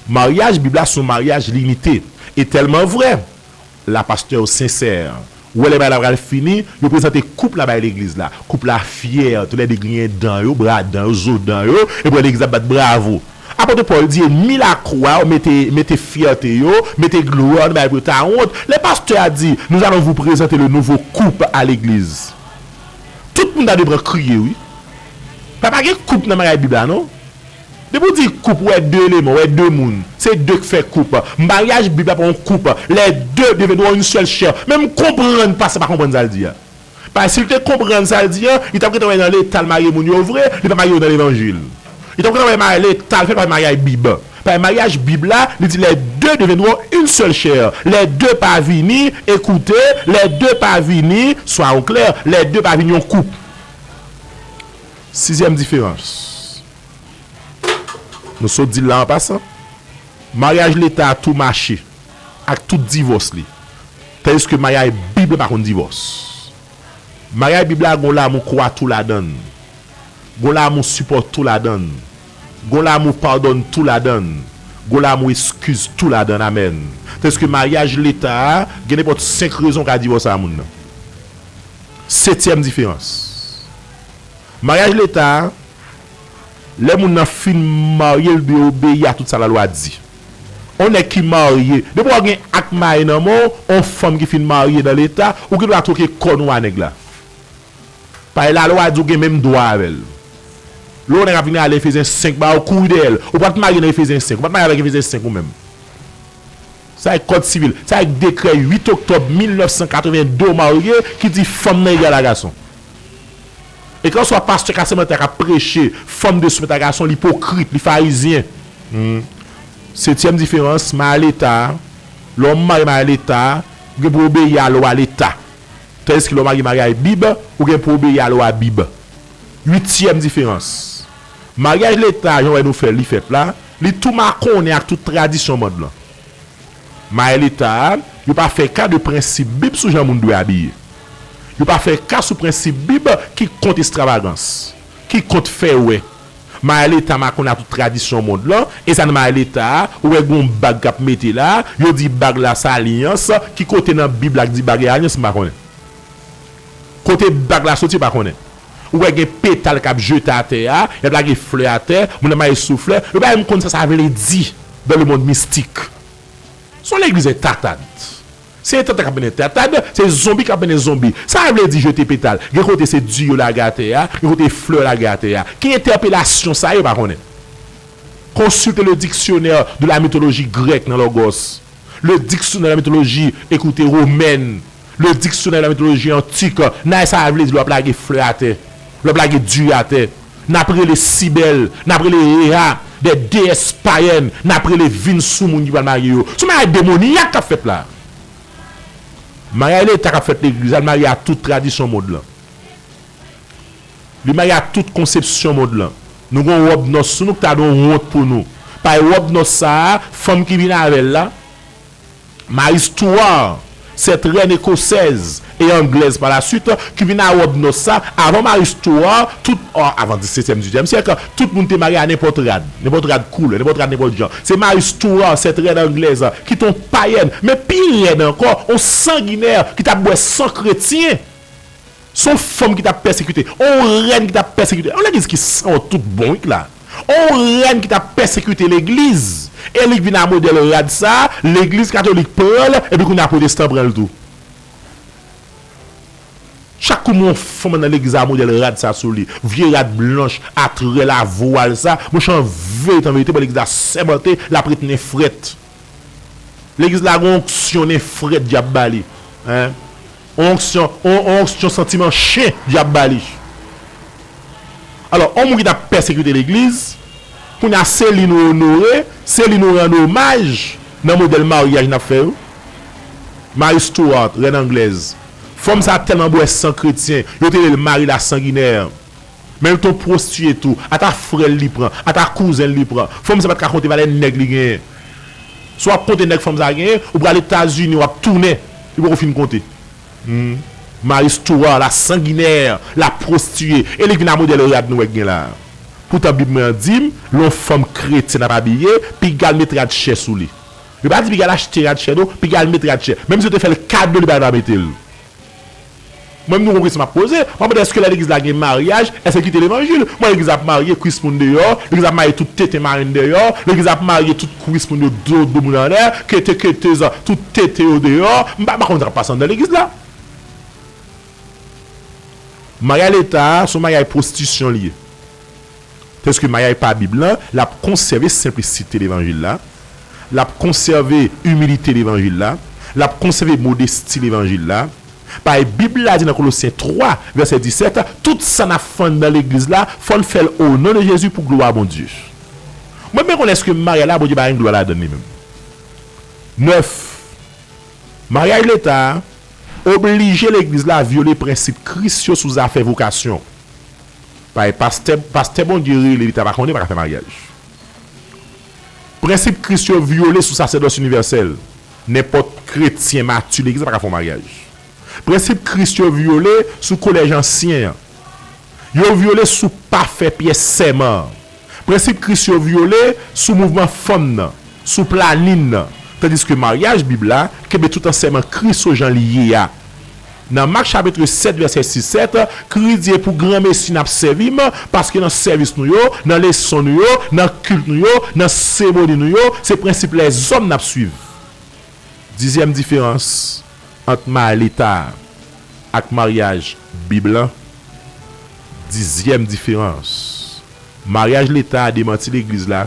Maryaj Bib la se yon maryaj linite. E tèlman vre, la pastè yo sensè. Ou wè lè bagay la pral fini, yo prezante koup la bay legliz la. Koup la fyè, toulède griyen dan yo, bra dan yo, zo dan yo, epi legliz ap bat bravo. Apot Pòl di, ènmi lakwa yo mete, mete fyète yo, mete glwa nan bagay pou yo ta wont. Lè pastè a di, nous allons vous présenter le nouveau couple à l'église. Tout moun ta dwe pran kriye, wi. Pa gen koup nan maryaj Bib la, non. Depi w di koup, ou wè de eleman, ou wè de moun. Se de k fè koup. Maryaj Bib la pa yon koup. Les deux deviendront une seule chair. Men m konprann pastè pa konprann sa l di a. Paske si l te konprann sa l di a, li t ap gentan wè nan Leta l marye moun yo vre, li pa marye yo nan levanjil. Li t ap gentan wè maryaj Leta l fè pa maryaj Bib. Paske maryaj Bib la, li di les deux deviendront une seule chair. Les deux pa vini, écoutez, les deux pa vini, soyons clairs, les deux pa vini yon koup. Sizyèm diferans. Nou sot di l la an pasan. Maryaj Leta a tou mache ak tout divòs li. Tandiske maryaj Bib la pa konn divòs. Maryaj Bib la gon lanmou kwa tou ladan l. Gon lanmou sipò tou ladan l. Gon lanmou padone tou ladan l. Gon lanmou eskiz tou ladan l. Amèn. Tandiske maryaj Leta a, gen nenpòt senk rezon w ka divòse a moun nan. Setyèm diferans. Maryaj Leta a, lè moun nan fin marye, l dwe obeyi a tout sa lalwa di. On nèg ki marye, depi w gen ak marye nan men w, on fanm ki fin marye nan Leta, ou gen dwa twoke kò nou a nèg la. Paske lalwa di w gen menm dwa avè l. Lè on nèg ap vin rale Efezyen senk ba ou, kouri dèyè l. Ou pa t marye nan Efezyen senk, ou pa t marye avèk Efezyen senk ou menm. Sa e kòd sivil. Sa e dekrè uit oktòb mil nèf san katreven de w marye ki di fanm nan egal a gason. E ke swa pastè k ap sèmante a, k ap preche, fanm dwe soumèt a gason, l ipokrit, li farizyen. Hmm. Setyèm diferans, maryaj Leta a, lè w marye maryaj Leta a, ou gen pou obeyi a lwa Leta. Tandiske lè w marye maryaj Bib, ou gen pou obeyi a lwa Bib. Uityèm diferans. Maryaj Leta, jan w wè nou fè l, li fèt la, li tou makonnen ak tout tradisyon mond lan. Maryaj Leta a, yo pa fè ka de prensip Bib sou jan moun dwe abiye. Yo pa fè ka sou prensip Bib ki kont estravagans, ki kont fè wè. Maryaj Leta makonnen ak tout tradisyon mond lan, e sa nan maryaj Leta a, ou wè gon bag k ap mete la, yo di bag la se alyans, ki kote nan Bib la k di bag e alyans, m pa konnen. Kote bag la soti, pa konnen. Ou wè gen petal k ap jete atè a, y ap lage flè atè, moun nan mache sou flè, yo pa menm konn sa sa vle di dans le monde mystique. Se yon legliz entatad. Se entatad k ap mennen entatad, se zonbi k ap mennen zonbi. Sa vle di jete petal. Gen kote se di yo lage atè a, gen kote flè lage atè a. Ki entèpelasyon sa ye, yo pa konnen. Consultez le dictionnaire de la mythologie grecque nan Logos. Le dictionnaire de la mythologie, écoutez, romaine. Le dictionnaire de la mythologie antique. Nan sa vle di lè w ap lage flè atè, lè w ap lage di atè. N ap rele Sibèl, n ap rele Rhea, des déesses païennes, n ap rele vin sou moun ki pral marye yo. Se yon maryaj demonyak k ap fèt la. Maryaj Leta k ap fèt legliz la, l marye a tout tradisyon mond lan. Li marye ak tout konsepsyon mond lan. Nou gen yon wòb nòs sou nou ki ta dwe yon wont pou nou. Paske wòb nòs sa a, fanm ki vin avè l la, Marie Stuart, cette reine écossaise et anglaise par la suite, ki vin ak wòb nòs sa, avan Marie Stuart, tout, oh, avan disetyèm, dizuityèm syèk, tout moun te marye a nenpòt rad, nenpòt rad koulè, nenpòt rad, nenpòt jan. Se Marie Stuart, cette reine anglaise, ki te yon payèn, men pi rèd ankò, yon sanginè ki t ap bwè san kretyen. Se yon fanm ki t ap pèsekite, yon rèn ki t ap pèsekite, yon legliz ki sanwont tout bon wi la. Yon rèn ki t ap pèsekite legliz, e li k vin a modèl rad sa, legliz katolik pran l, epi kounye a pwotestan pran l tou. Chak kou m wè yon fanm nan legliz a modèl rad sa sou li, vye rad blanch, atrè la, vwal sa, monchè, an verite, an verite, bon, legliz la sèmante, l ap ret nen frèt. Legliz la gen yon onksyon nen frèt dyab ba li. Hein? On onksyon, on, on onksyon santiman chen dyab ba li. Alò, on moun ki t ap pèsekite legliz, kounye a se li nou onore, se li nou rann omaj nan modèl maryaj n ap fè yo. Marie Stuart, rèn anglèz. Fanm sa tèlman bwè san kretyen, yo te rele l Marie la sanguinaire. Men l te yon pwostiye tou. Ata frè l li pran, ata kouzen l li pran. Fanm sa pa t ka konte valè nèg li genyen. Si w ap konte nèg fanm sa genyen, ou pral Etazini, w ap tounen. Li poko fin konte. Hmm. Marie Stuart, la sanguinaire, la prostituée. E li k vin a modèl rad nou wè k gen la a. Poutan Bib mwen an di m, lè yon fanm kretyèn ap abiye, piga l met rad chè sou li. Yo pa di piga l achte rad chè non, piga l met rad chè. Menm si yo te fè l kado, li pa ta mete l. Mwen, m nou gon kesyon m ap poze. Mwen mande, èske lè legliz la gen maryaj, èske l kite levanjil? Mwen, legliz ap marye kwis moun deyò, legliz ap marye tout tete marenn deyò, legliz ap marye tout kwis moun yo do, do moun anlè, kete, ketez, tout tete yo deyò. M pa, m pa konn sa k ap pase anndan legliz la. Maryaj leta a, se yon maryaj pwostitisyon li ye. Paske maryaj pa Bib lan, l ap konsève senplisite levanjil la, l ap konsève imilite levanjil la, l ap konsève modesti levanjil la. Paske Bib la di nan Kolosyen twa, vèsè disèt, tout sa n ap fè anndan legliz la, fò n fè l o non de Jezi pou glwa Bondye. Mwen, mwen konnen èske maryaj la, Bondye pa gen glwa ladan l li menm. Nèf, maryaj leta a oblije legliz la vyole prensip Kris yo sou zafè vokasyon. Paske pastè, pastè Bondye rele, li ta pa konnen, pa ka fè maryaj. Prensip Kris yo vyole sou sasèdòs inivèsèl. Nenpòt kretyen mati legliz la pa ka fè yon maryaj. Prensip Kris yo vyole sou kolèj ansyen an. Yo vyole sou pa fè pyès sèman an. Prensip Kris yo vyole sou mouvman fanm nan, sou planin nan. Tandiske maryaj Bib la kenbe tout ansèyman Kris yo jan li ye a. Nan Mak chapit sèt, vèsè sis sèt, Kris di, e pou granmesi n ap sèvi m, paske nan sèvis nou yo, nan leson nou yo, nan kilt nou yo, nan seremoni nou yo, se prensip lèzòm n ap swiv. Dizyèm diferans ant maryaj leta ak maryaj Bib lan. Dizyèm diferans. Maryaj leta a demanti legliz la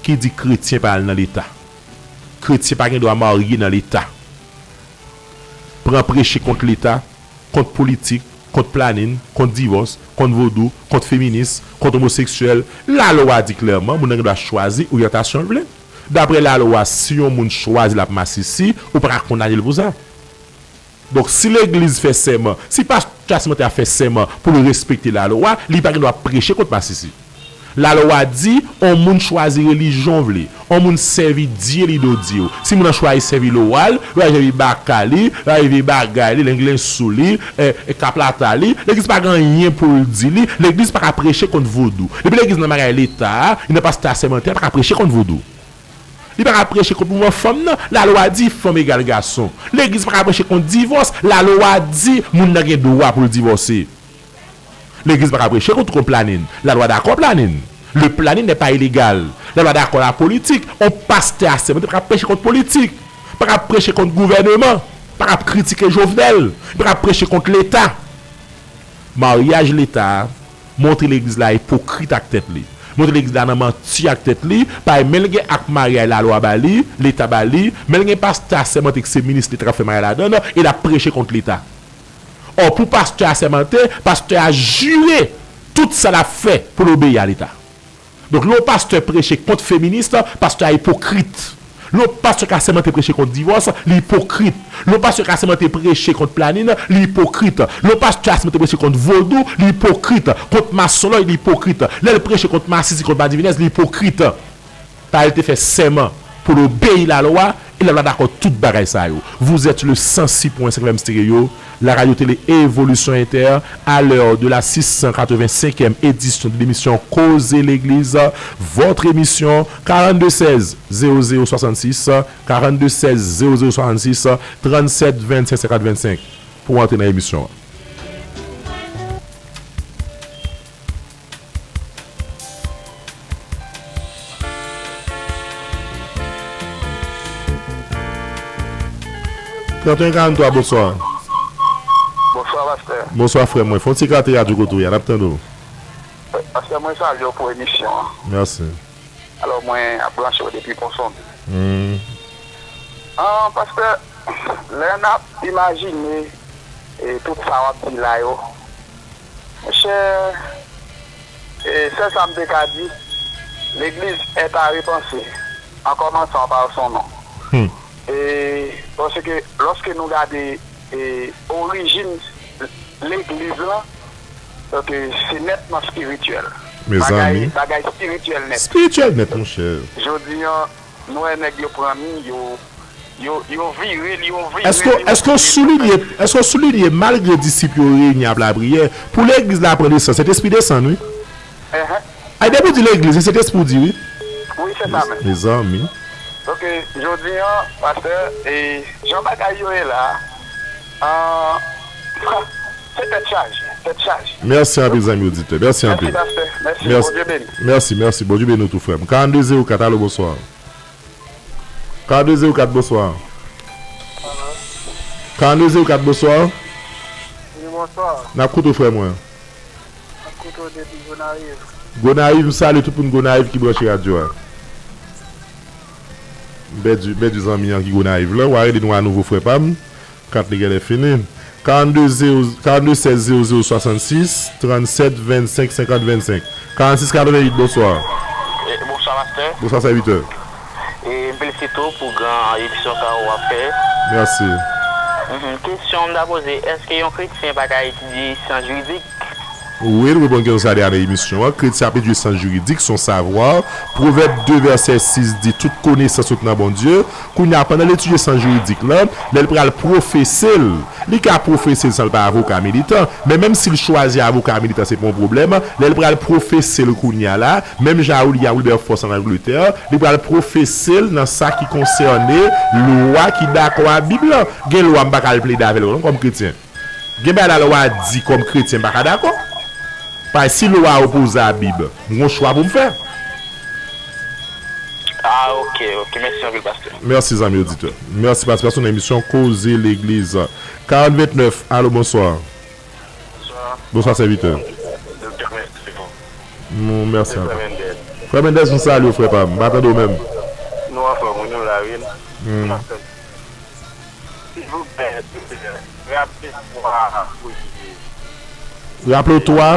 ki di kretyen pa al nan leta. Kretyen pa gen dwa marye nan leta. Pran preche kont leta, kont politik, kont planin, kont divòs, kont vodou, kont feminis, kont omoseksyèl. Lalwa di klèman, moun nan gen dwa chwazi oryantasyon l vle. Daprè lalwa, si yon moun chwazi l ap masisi, ou pa ka kondane l pou sa. Donk, si legliz fè sèman, si pastè asèmante a fè sèman pou l respekte lalwa, li pa gen dwa preche kont masisi. Lalwa di, on moun chwazi relijyon w vle, on moun sèvi Dye li do Dye w. Si moun nan chwazi sèvi lowal, chwazi sèvi baka li, chwazi sèvi bagay li, lenglen sou li, e, e kaplata li, legliz pa gen anyen pou l di li, legliz pa ka preche kont vodou. Depi legliz nan bagay leta a, li nan pastè asèmante a, pa ka preche kont vodou. Li pa ka preche kont mouvman fanm nan, lalwa di fanm egal gason. Legliz pa ka preche kont divòs, lalwa di moun nan gen dwa pou l divòse. Legliz pa ka preche kont, kont planin, lalwa dakò planin. Le planning n'est pas illégal. Lalwa dakò la politik, on pastè asèmante pa ka preche kont politik, pa ka preche kont gouvèneman, pa ka kritike Jovenel, pa ka preche kont leta. Maryaj leta a montre legliz la ipokrit ak tèt li. Montre legliz la nan manti ak tèt li, paske men l gen ak maryaj lalwa ba li, leta ba li, men l gen pastè asèmante ki se minis leta k ap fè maryaj ladan l, e l ap preche kont leta. Ò, pou pastè asèmante, pastè a jire tout sa l ap fè pou l obeyi a leta. Donk, lè yon pastè preche kont feminis, pastè a ipokrit. Lè yon pastè k asèmante preche kont divòs, li ipokrit. Lè yon pastè k asèmante preche kont planin, li ipokrit. Lè yon pastè asèmante preche kont vodou, li ipokrit. Kont masonlòj, li ipokrit. Lè l preche kont masisi, kont madivinès, li ipokrit. Paske l te fè sèman pou l obeyi lalwa, e lalwa dakò tout bagay sa yo. Vous êtes le cent six point cinq F M Stereo, la radio télé Évolution Inter, à l'heure de la six cent quatre-vingt-cinquième édition de l'émission Koze Legliz, votre émission, quarante-deux seize zéro zéro soixante-six, quarante-deux seize zéro zéro soixante-six, trente-sept vingt-cinq cinquante vingt-cinq, pou antre nan emisyon an. Trente et un quarante-trois, bonswa. Bonswa, pastè. Bonswa, frè mwen. Fè yon ti kate radyo kote w ye a, n ap tande w. Pastè, mwen salye w pou emisyon an. Mèsi. Alò, mwen ap branche w depi Ponsonby. Hmm. Ah, pastè, lè n ap imajine, e, tout sa w ap di la yo, monchè, e, sèl sa m te ka di, legliz est à repenser, en commençant par son nom. Hmm. E, paske lòske nou gade, e, orijin legliz lan, ok, se nètman espirityèl. Bagay, bagay espirityèl nèt. Espirityèl nèt, monchè. Jodi an, nou wè nèg yo pran mi, yo, yo, yo vire l, yo vire l, yo vire l. Èske w soulinye, èske w soulinye, malgre disip yo reyini ap lapriyè, pou legliz la pran nesans, Sentespri desann, wi. Enhen. Ay, depi w di legliz, se Sentespri w di, wi. Wi, se sa menm. Mezanmi. Donk, jodi an, pastè, e jan bagay yo ye la, an, se tèt chaje, tèt chaje. Mèsi anpil, zanmi oditè. Mèsi anpil. Mèsi, pastè. Mèsi, mèsi. Bondye beni. Mèsi, mèsi. Bondye beni w tou, frè m. Karannde zewo kat, alo, bonswa. Karannde zewo kat, bonswa. Alo. Karannde zewo kat, bonswa. Wi, bonswa. N ap koute w, frè mwen. Yo depi Gonayiv. Gonayiv, m salye tout moun Gonayiv ki branche radyo a. M pèdi, m pèdi zanmi an ki Gonayiv la. W a rele nou a nouvo, frè pa m. Kat li genlè fini. Karannde zewo, karannde sèz zewo zewo swasannsis, trannsèt vennsenk senkant vennsenk. Karannsis katreventuit, bonswa. E, bonswa, pastè. Bonswa, sèvitè. E, m felisite w pou gran emisyon sa w ap fè. Mèsi. Mhm. Kesyon m ta poze, èske yon kretyen pa ka etidye syans jiridik? Wi, nou reponn kesyon sa a nan emisyon an. Kretyen ap etidye syans jiridik, se yon savwa. Pwovèb de vèsè sis di, tout konesans sot nan Bondye. Kounye a, pandan l etidye syans jiridik la, lè l pral pwofese l, li ka pwofese l san l pa avoka militan, men menm si l chwazi avoka militan, se pa yon pwoblèm. Lè l pral pwofese l kounye a la, menm jan Aoulia Wilberforce ann Angletè, li pral pwofese l nan sa ki konsène lwa ki dakò a Bib la. Gen lwa m pa ka al plede avè l non kòm kretyen. Gen bagay lalwa di kòm kretyen m pa ka dakò. Paske si lwa a opoze a Bib, m gen yon chwa pou m fè. Ah, ok, ok. Mèsi anpil, pastè. Mèsi, zanmi oditè. Mèsi patisipasyon nan emisyon Koze Legliz. Karant ventnèf, alo, bonswa. Bonswa. Bonswa, sèvitè. Doktè, mèsi pou. Nou, mèsi anpil. Frè Mendez. Frè Mendez, nou salye w, frè pa m. M pa tande w menm. Nou anfòm, wi, nou la, wi. Hmm. Silvouplè, raple twa premye. Raple w twa?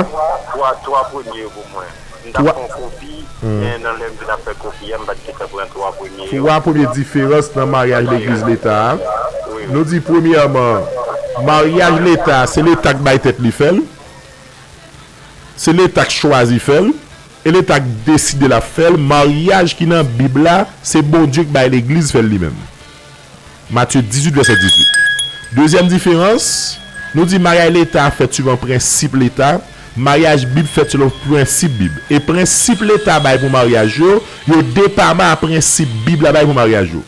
Twa, twa premye yo pou mwen. M t ap fè yon kopi, hmm, men nan lè m vin ap fè kopi a, m pa t gentan pran twa premye yo. Twa premye diferans nan maryaj legliz leta a. Wi, wi. Nou di, premyèman, maryaj leta a, se leta k bay tèt li fè l. Se leta k chwazi fè l. E leta k deside l ap fè l. Maryaj ki nan Bib la, se Bondye k bay legliz fè l li menm. Matye dizuit, vèsè dizuit. Dezyèm diferans, nou di maryaj leta a fèt suivan prensip leta, maryaj Bib fèt selon prensip Bib. E prensip leta bay pou maryaj yo, yo depaman a prensip Bib la bay pou maryaj yo.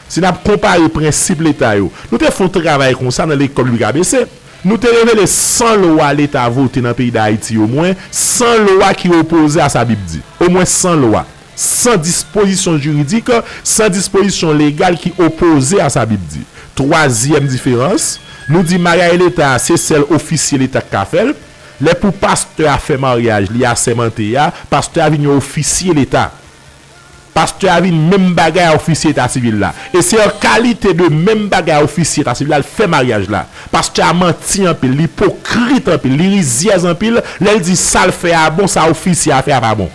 Si n ap konpare prensip leta yo, nou te fè yon travay konsa nan lekòl biblik A B C. Nou te revele san lwa leta vote nan peyi Dayiti, omwen san lwa ki opoze a sa Bib di. Omwen san lwa. San dispozisyon jiridik, san dispozisyon legal ki opoze a sa Bib di. Twazyèm diferans, nou di maryaj leta a se sèl ofisye leta k ka fè l. Lè pou pastè a fè maryaj li asèmante a, pastè a vin yon ofisye leta. Pastè a vin menm bagay a ofisye eta sivil la. E se an kalite de menm bagay a ofisye eta sivil la, l fè maryaj la. Pastè a manti anpil, l ipokrit anpil, li rizyèz anpil, lè l di sa l fè a bon, sa ofisye a fè a pa bon.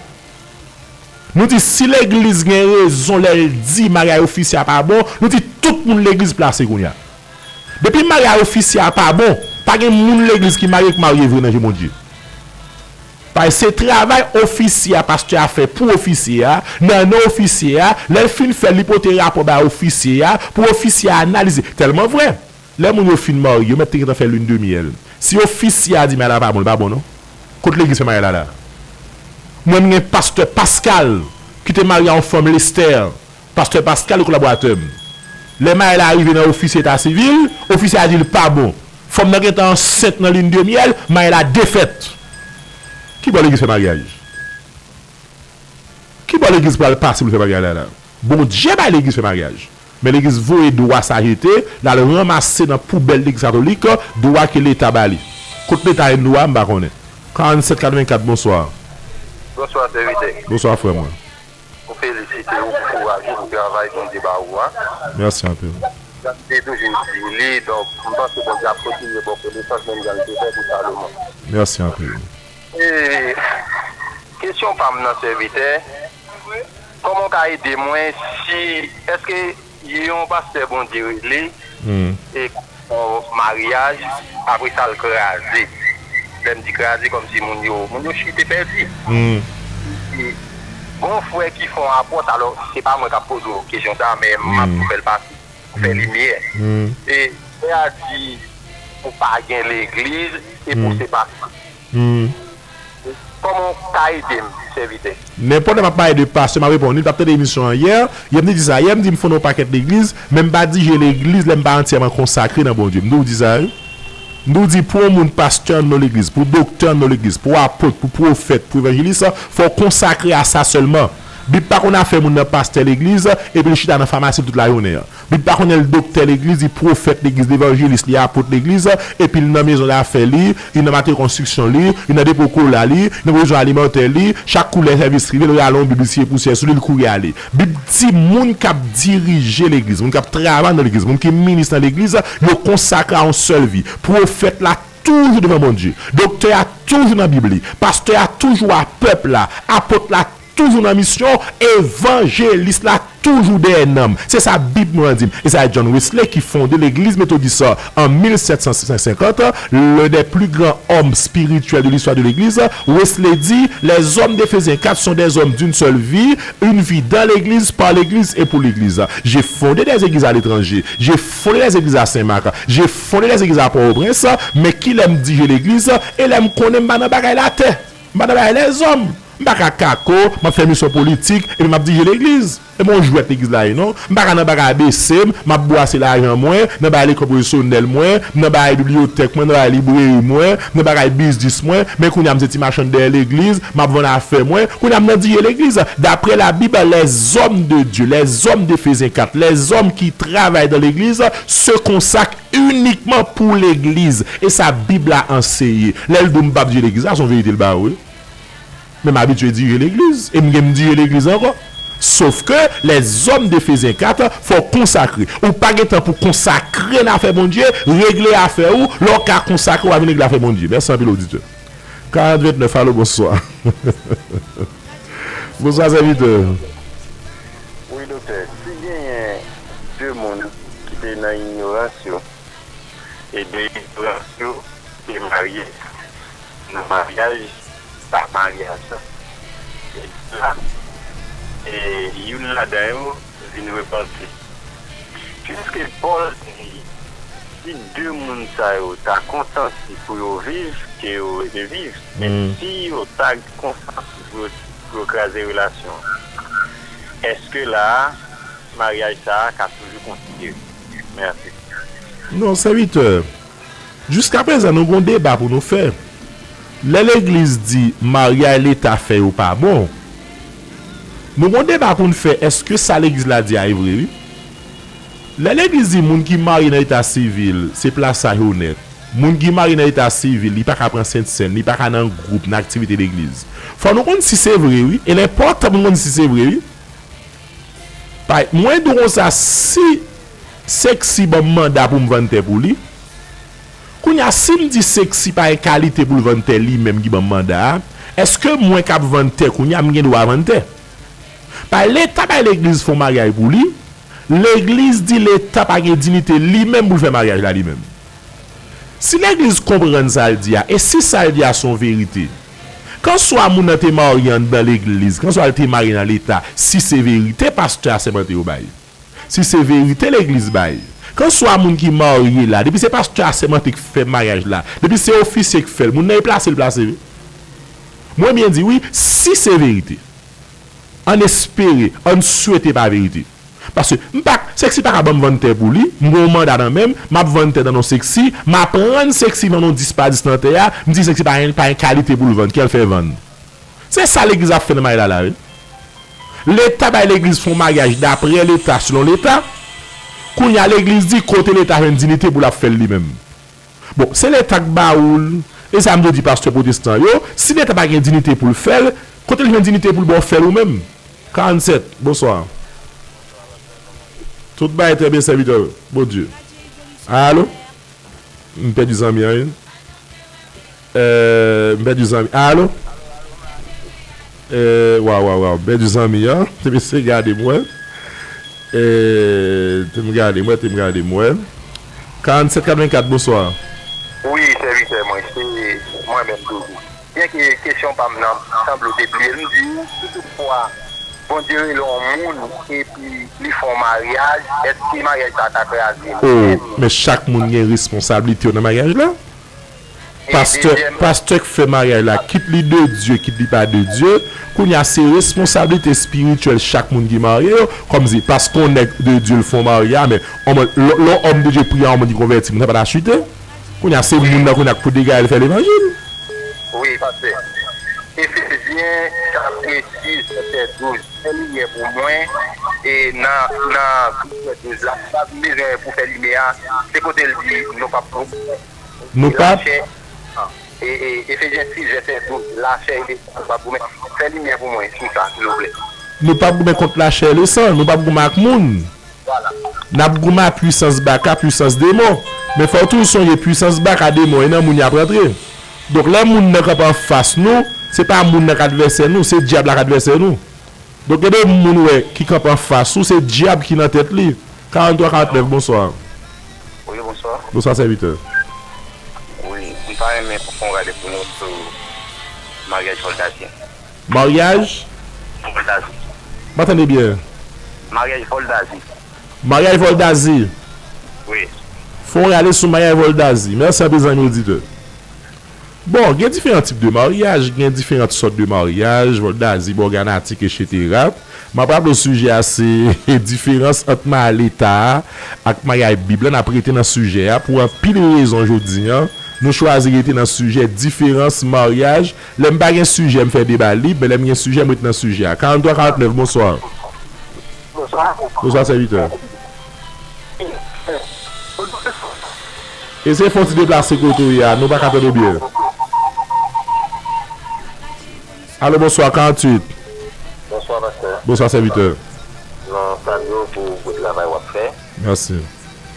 Nou di si legliz gen rezon lè l di maryaj ofisye a pa bon, nou di tout moun legliz plase kounye a. Depi maryaj ofisye a pa bon, pa gen moun legliz ki marye k marye vre nan je Bondye. Paske se travay ofisye a, pastè a fè pou ofisye a, nan non ofisye a, lè l fin fè l, li pote rapò bay ofisye a, pou ofisye a analize. Tèlman vrè, lè moun yo fin marye, yo mèt te gentan fè lune de miel. Si ofisye a di maryaj la pa bon, li pa bon non. Kot legliz fè maryaj la la? Mwen, m gen pastè Pascal, ki te marye a yon fanm Lestè. Pastè Pascal, kolaboratè m. Lè maryaj la rive nan ofisye eta sivil, ofisye a di l pa bon. Fanm nan gentan ansent nan lune de miel, maryaj la defèt. Ki bò legliz fè maryaj? Ki bò legliz pral pase pou l fè maryaj la la? Bondye bay legliz fè maryaj. Men legliz voye dwa sa jete, l al ranmase nan poubèl legliz katolik, dwa ke leta ba li. Kot leta jwenn dwa, m pa konnen. Karannsèt katrevenkat, bonswa. Bonswa, sèvitè. Bonswa, frè mwen. M felisite w pou kouraj ou, pou travay Bondye ba ou a. Mèsi anpil. Jan m te toujou di li, donk, m panse Bondye ap kontinye ba w konesans, menm jan l te fè pou Salomon. Mèsi anpil. E, kesyon pa m nan, sèvitè, kòman w ka ede mwen si, èske yon pastè Bondye rele, hmm, e yon maryaj, apre sa l kraze. Lè m di kraze, kòmsi moun yo, moun yo chite pèdi. Hmm. E gon frè ki fè yon apòs, alò, se pa mwen k ap poze w kesyon sa a, men m ap, hmm, tou fè l pase, pou fè, hmm, limyè. Hmm. E frè a di pou pa gen legliz e pou, hmm, se pastè. Hmm. Kòman w ka ede m, sèvitè? Nenpòt lè m ap pale de pastè, m ap reponn. Li t ap tande emisyon an yè, yè m te di sa. Yè m di m fonde yon pakèt legliz, men m pa dirije legliz lè m pa antyèman konsakre nan Bondye. M di w di sa, wi. M di w di pou yon moun pastè nan yon legliz, pou doktè nan yon legliz, pou apot, pou pwofèt, pou evanjelis, fò w konsakre a sa sèlman. Bib pa konn afè moun nan pastè legliz, epi l chita nan famasi l tout lajounen an. Bib pa konn el doktè legliz, li pwofèt legliz, levanjelis, li apot legliz, epi l nan mezon dafè li, li nan materyo konstriksyon li, li nan depo kola li, li nan pwovizyon alimantè li, chak kou lè sèvis rive, l rale yon Bib, li siye pousyè sou li, li kouri ale. Bib di moun k ap dirije legliz, moun k ap travay nan legliz, moun ki minis nan legliz, yo konsakre a yon sèl vi. Pwofèt la toujou devan Bondye. Doktè a toujou nan Bib li. Pastè a toujou a pèp la. Apot la toujou nan misyon. Evanjelis la toujou dèyè nanm. Se sa Bib mwen an di m. E sa John Wesley ki fonde legliz metodis an mil sèt san senkant, l'un des plus grands hommes spirituels de l'histoire de l'Église, Wesley di, les hommes d'Éphésiens quatre sont des hommes d'une seule vie, une vie dans l'Église, par l'Église et pour l'Église. J'ai fondé des églises à l'étranger. J'ai fondé des églises à Saint-Marc. J'ai fondé des églises à Port-au-Prince. Men kilè m dirije legliz, e lè m konnen m pa nan bagay latè. M pa nan bagay lèzòm. M pa ka kako, m ap fè misyon politik, epi m ap dirije legliz. E pa yon jwèt legliz la ye, non. M pa ka nan bagay A B C m, m ap bwase lajan mwen, nan bagay lekòl pwofesyonèl mwen, nan bagay bibliyotèk mwen, nan bagay libreri mwen, nan bagay biznis mwen, men kounye a m se ti machann dèyè legliz, m ap vann afè mwen, kounye a m nan dirije legliz. D'après la Bible, les hommes de Dieu, les hommes d'Éphésiens quatre, les hommes qui travaillent dans l'église se consacrent uniquement pour l'église. E sa Bib la anseye. Lè l di w m p ap dirije legliz, sa se yon verite l ba ou, wi. Men m abitye dirije legliz, e m gen m dirije legliz ankò. Sof ke lèzòm de Efezyen kat, fò w konsakre. Ou pa gen tan pou konsakre nan afè Bondye, regle afè ou, lè w ka konsakre, w a vin regle afè Bondye. Mèsi anpil, oditè. Karant ventnèf, alo, bonswa. Bonswa, sèvitè. Wi, doktè. Si genyen de moun ki te nan inyorans yo, e de inyorans yo te marye nan maryaj, pa maryaj la, e la, e youn ladan yo vin repanti. Piske Pòl te di, si de moun sa yo ta konsanti pou yo viv, ke yo rete viv. Men si yo ta konsanti pou yo, pou yo kraze relasyon an, èske la a, maryaj sa a ka toujou kontinye? Mèsi. Non, sèvitè. Jiskaprezan, nou gon deba pou nou fè. Lè legliz di maryaj Leta fè yo pa bon, nou gon deba pou n fè, èske sa legliz la di a e vre, wi. Lè legliz di moun ki marye nan eta sivil, se plasaj onèt. Moun ki marye nan eta sivil, li pa ka pran sentsèn, li pa ka nan gwoup, nan aktivite legliz. Fò nou konn si se vre, wi. E l enpòtan pou n konn si se vre, wi. Pa, mwen di w konsa, si Sexy ban m manda pou m vann tè pou li, kounye a, si m di Sexy pa gen kalite pou l vann tè li menm ki ban m manda a, èske mwen k ap vann tè kounye a, m gen dwa vann tè? Pa Leta bay legliz fè yon maryaj pou li, legliz di Leta pa gen diyite li menm pou l fè maryaj la li menm. Si legliz konprann sa l di a, e si sa l di a se yon verite, kanswa moun nan te marye anndan legliz, kanswa l te marye nan Leta, si se verite pastè a sèmante yo bay, si se verite legliz bay, kanswa moun ki marye la, depi se pastè a sèmante k fè maryaj la, depi se ofisye k fè l, moun nan e plase l plase, wi. Mwen byen di wi, si se verite. Ann espere, ann swete pa verite. Paske m pa, Sexy pa ka ban m vann tè pou li, m gen yon manda nan men m, m ap vann tè nan non Sexy, m aprann Sexy vann yon dis pa dis nan tè a, m di Sexy pa gen, pa gen kalite pou l vann, kè l fè vann. Se sa legliz ap fè nan maryaj la la, wi. Leta bay legliz fè yon maryaj daprè Leta, selon Leta. Kounye a legliz di kote Leta jwenn diyite pou l ap fè l li menm. Bon, se Leta k ba ou l. E sa m te di pastè pwotestan yo, si Leta pa gen diyite pou l fè l, kote l jwenn diyite pou l ba w fè l ou menm? Karannsèt, bonswa. Tout bagay trè byen, sèvitè Bondye. Alo? M pèdi zanmi an, wi. Euh, m pèdi zanmi. Alo? Eh, waw, waw, waw. M pèdi zanmi an. Te mesye gade m wè. Eh, te m gade m wè, te m gade m wè. Karannsèt katrevenkat, bonswa. Wi, sèvitè mwen, se mwen menm toujou. Byenke kesyon pa m nan sanble w te bliye l, m di w, si toutfwa Bondye rele yon moun epi li fè yon maryaj, èske maryaj sa a ka kraze? Oh, men chak moun gen responsablite yo nan maryaj la. Pastè, pastè k fè maryaj la, kit li de Dye, kit li pa de Dye, kounye a se responsablite espirityèl chak moun ki marye yo, kòmsi paske yon nèg de Dye l fè yon maryaj, men lè yon òm de Dye priye a yon moun ki konvèti, moun sa pa ta chite. Kounye a se moun nan kounye a k pou degaje l fè levanjil. Wi, pastè. Efezyen kat vèsè douz, fè limyè pou mwen, e nan, nan vèsè douz la, sa m bezwen pou fè limyè a, se kote l di nou p ap goumen. Nou p ap. Lachè, e, e, Efezyen sis vèsè douz, lachè e lesan nou p ap goumen. Fè limyè pou mwen sou sa, silvouplè. Nou p ap goumen kont lachè e lesan, nou p ap goumen ak moun. N ap goumen ak pwisans baka, pwisans demon. Men fò w toujou sonje pwisans baka, demon, e nan moun y ap rantre. Donk, lè moun nan kanpe anfas nou, se pa moun nan k advèsè nou, se dyab la k advèsè nou. Donk, gen de moun ou wè ki kanpe anfas ou, se dyab ki nan tèt li. Karant twa karant nèf, bonswa. Wi, bonswa. Bonswa, sèvitè. Wi, m ta renmen pou fè yon rale pou nou sou maryaj Vòldazi. Maryaj? Vòldazi. M pa tande byen. Maryaj Vòldazi. Maryaj Vòldazi. Wi. Fè yon rale sou maryaj Vòldazi. Mèsi anpil, zanmi oditè. Bon, gen diferan tip de maryaj, gen diferan sòt de maryaj, Vòldazi, Bòganatik, etsetera. M ap raple w sijè a se diferans ant maryaj leta a ak maryaj Bib la. N ap rete nan sijè a pou anpil rezon jodi a. Nou chwazi rete nan sijè diferans maryaj. Lè m pa gen sijè, m fè deba lib, men lè m gen sijè, m ret nan sijè a. Karant twa karant nèf, bonswa. Bonswa. Bonswa, sèvitè. Eseye fè yon ti deplase kote w ye a, nou pa ka tande w byen. Alo, bonswa, karant uit. Bonswa, pastè. Bonswa, sèvitè. Non, salye w pou gwo travay w ap fè. Mèsi.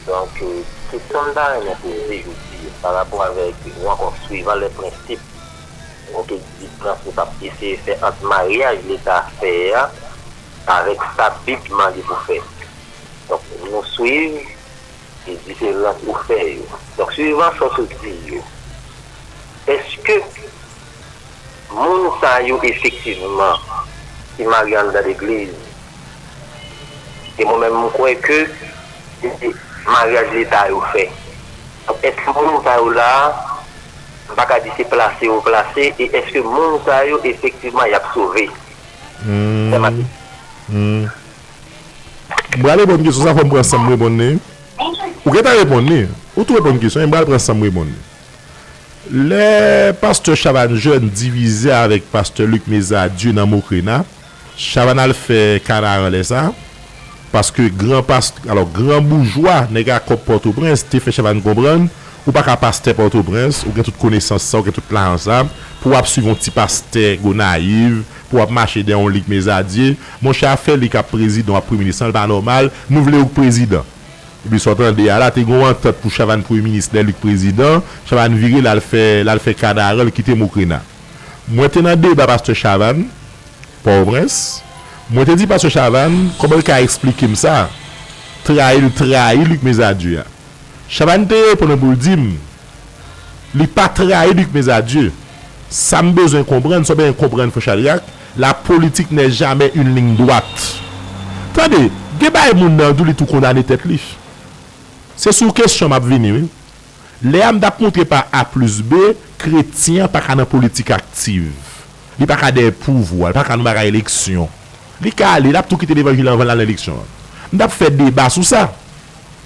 Donk, eh, kesyon m ta renmen poze jodi, pa rapò avèk, ou ankò, suivant les principes, ok, diferans nou t ap eseye fè ant maryaj leta fè a avèk sa Bib mande pou fè. Donk, nou swiv e diferans ou fè yo. Donk, suivant sa w sot di yo, èske moun sa yo efektivman ki marye anndan legliz, e mwen menm, m kwè ke se maryaj leta yo fè. Donk, èske moun sa yo la, m pa ka di se plase yo plase, e èske moun sa yo efektivman y ap sove? Hmm. Sè Mati. Hmm. M prale reponn kesyon sa, fò m pran san m reponn li. Ou gentan reponn li. Ou tou reponn kesyon, e m pral pran san m reponn li. Lè pastè Chavannes Jeune divize avèk pastè Luc Mezadieu nan Mokrena, Chavannes al fè kanaran lè sa, paske gran past-, alò, gran boujwa, nèg a kòb Pòtoprens, te fè Chavannes konprann, ou pa ka pastè Pòtoprens, ou gen tout konesans sa, ou gen tout lajan sa, pou w ap swiv yon ti pastè Gonayiv, pou w ap mache dèyè yon Luc Mezadieu. Monchè, afè li k ap prezidan, w ap premye minis, sa l pa nòmal, nou vle ou k prezidan. Epi sa w tande a la, te gen yon antant pou Chavannes premye minis lè Luc prezidan, Chavannes vire, l al fè, l al fè kanaran, l kite Mokrena. Mwen te nan deba pastè Chavannes, Pòtoprens, mwen te di pastè Chavannes, kòman l ka eksplike m sa? Trayi l trayi Luc Mezadieu a. Chavannes te reponn mwen pou l di m, li pa trayi Luc Mezadieu. Sa m bezwen konprann, sa w bezwen konprann, frè Chadrak, la politique n'est jamais une ligne droite. Tande, gen bagay moun nan di w, li tou kondane tèt li. Se sou kesyon m ap vini, wi. Lè a m t ap montre pa A plis B, kretyen an pa ka nan politik aktiv. Li pa ka dèyè pouvwa, li pa ka nan bagay eleksyon. Li ka ale, l ap tou kite levanjil anvan l al nan eleksyon an. M t ap fè deba sou sa.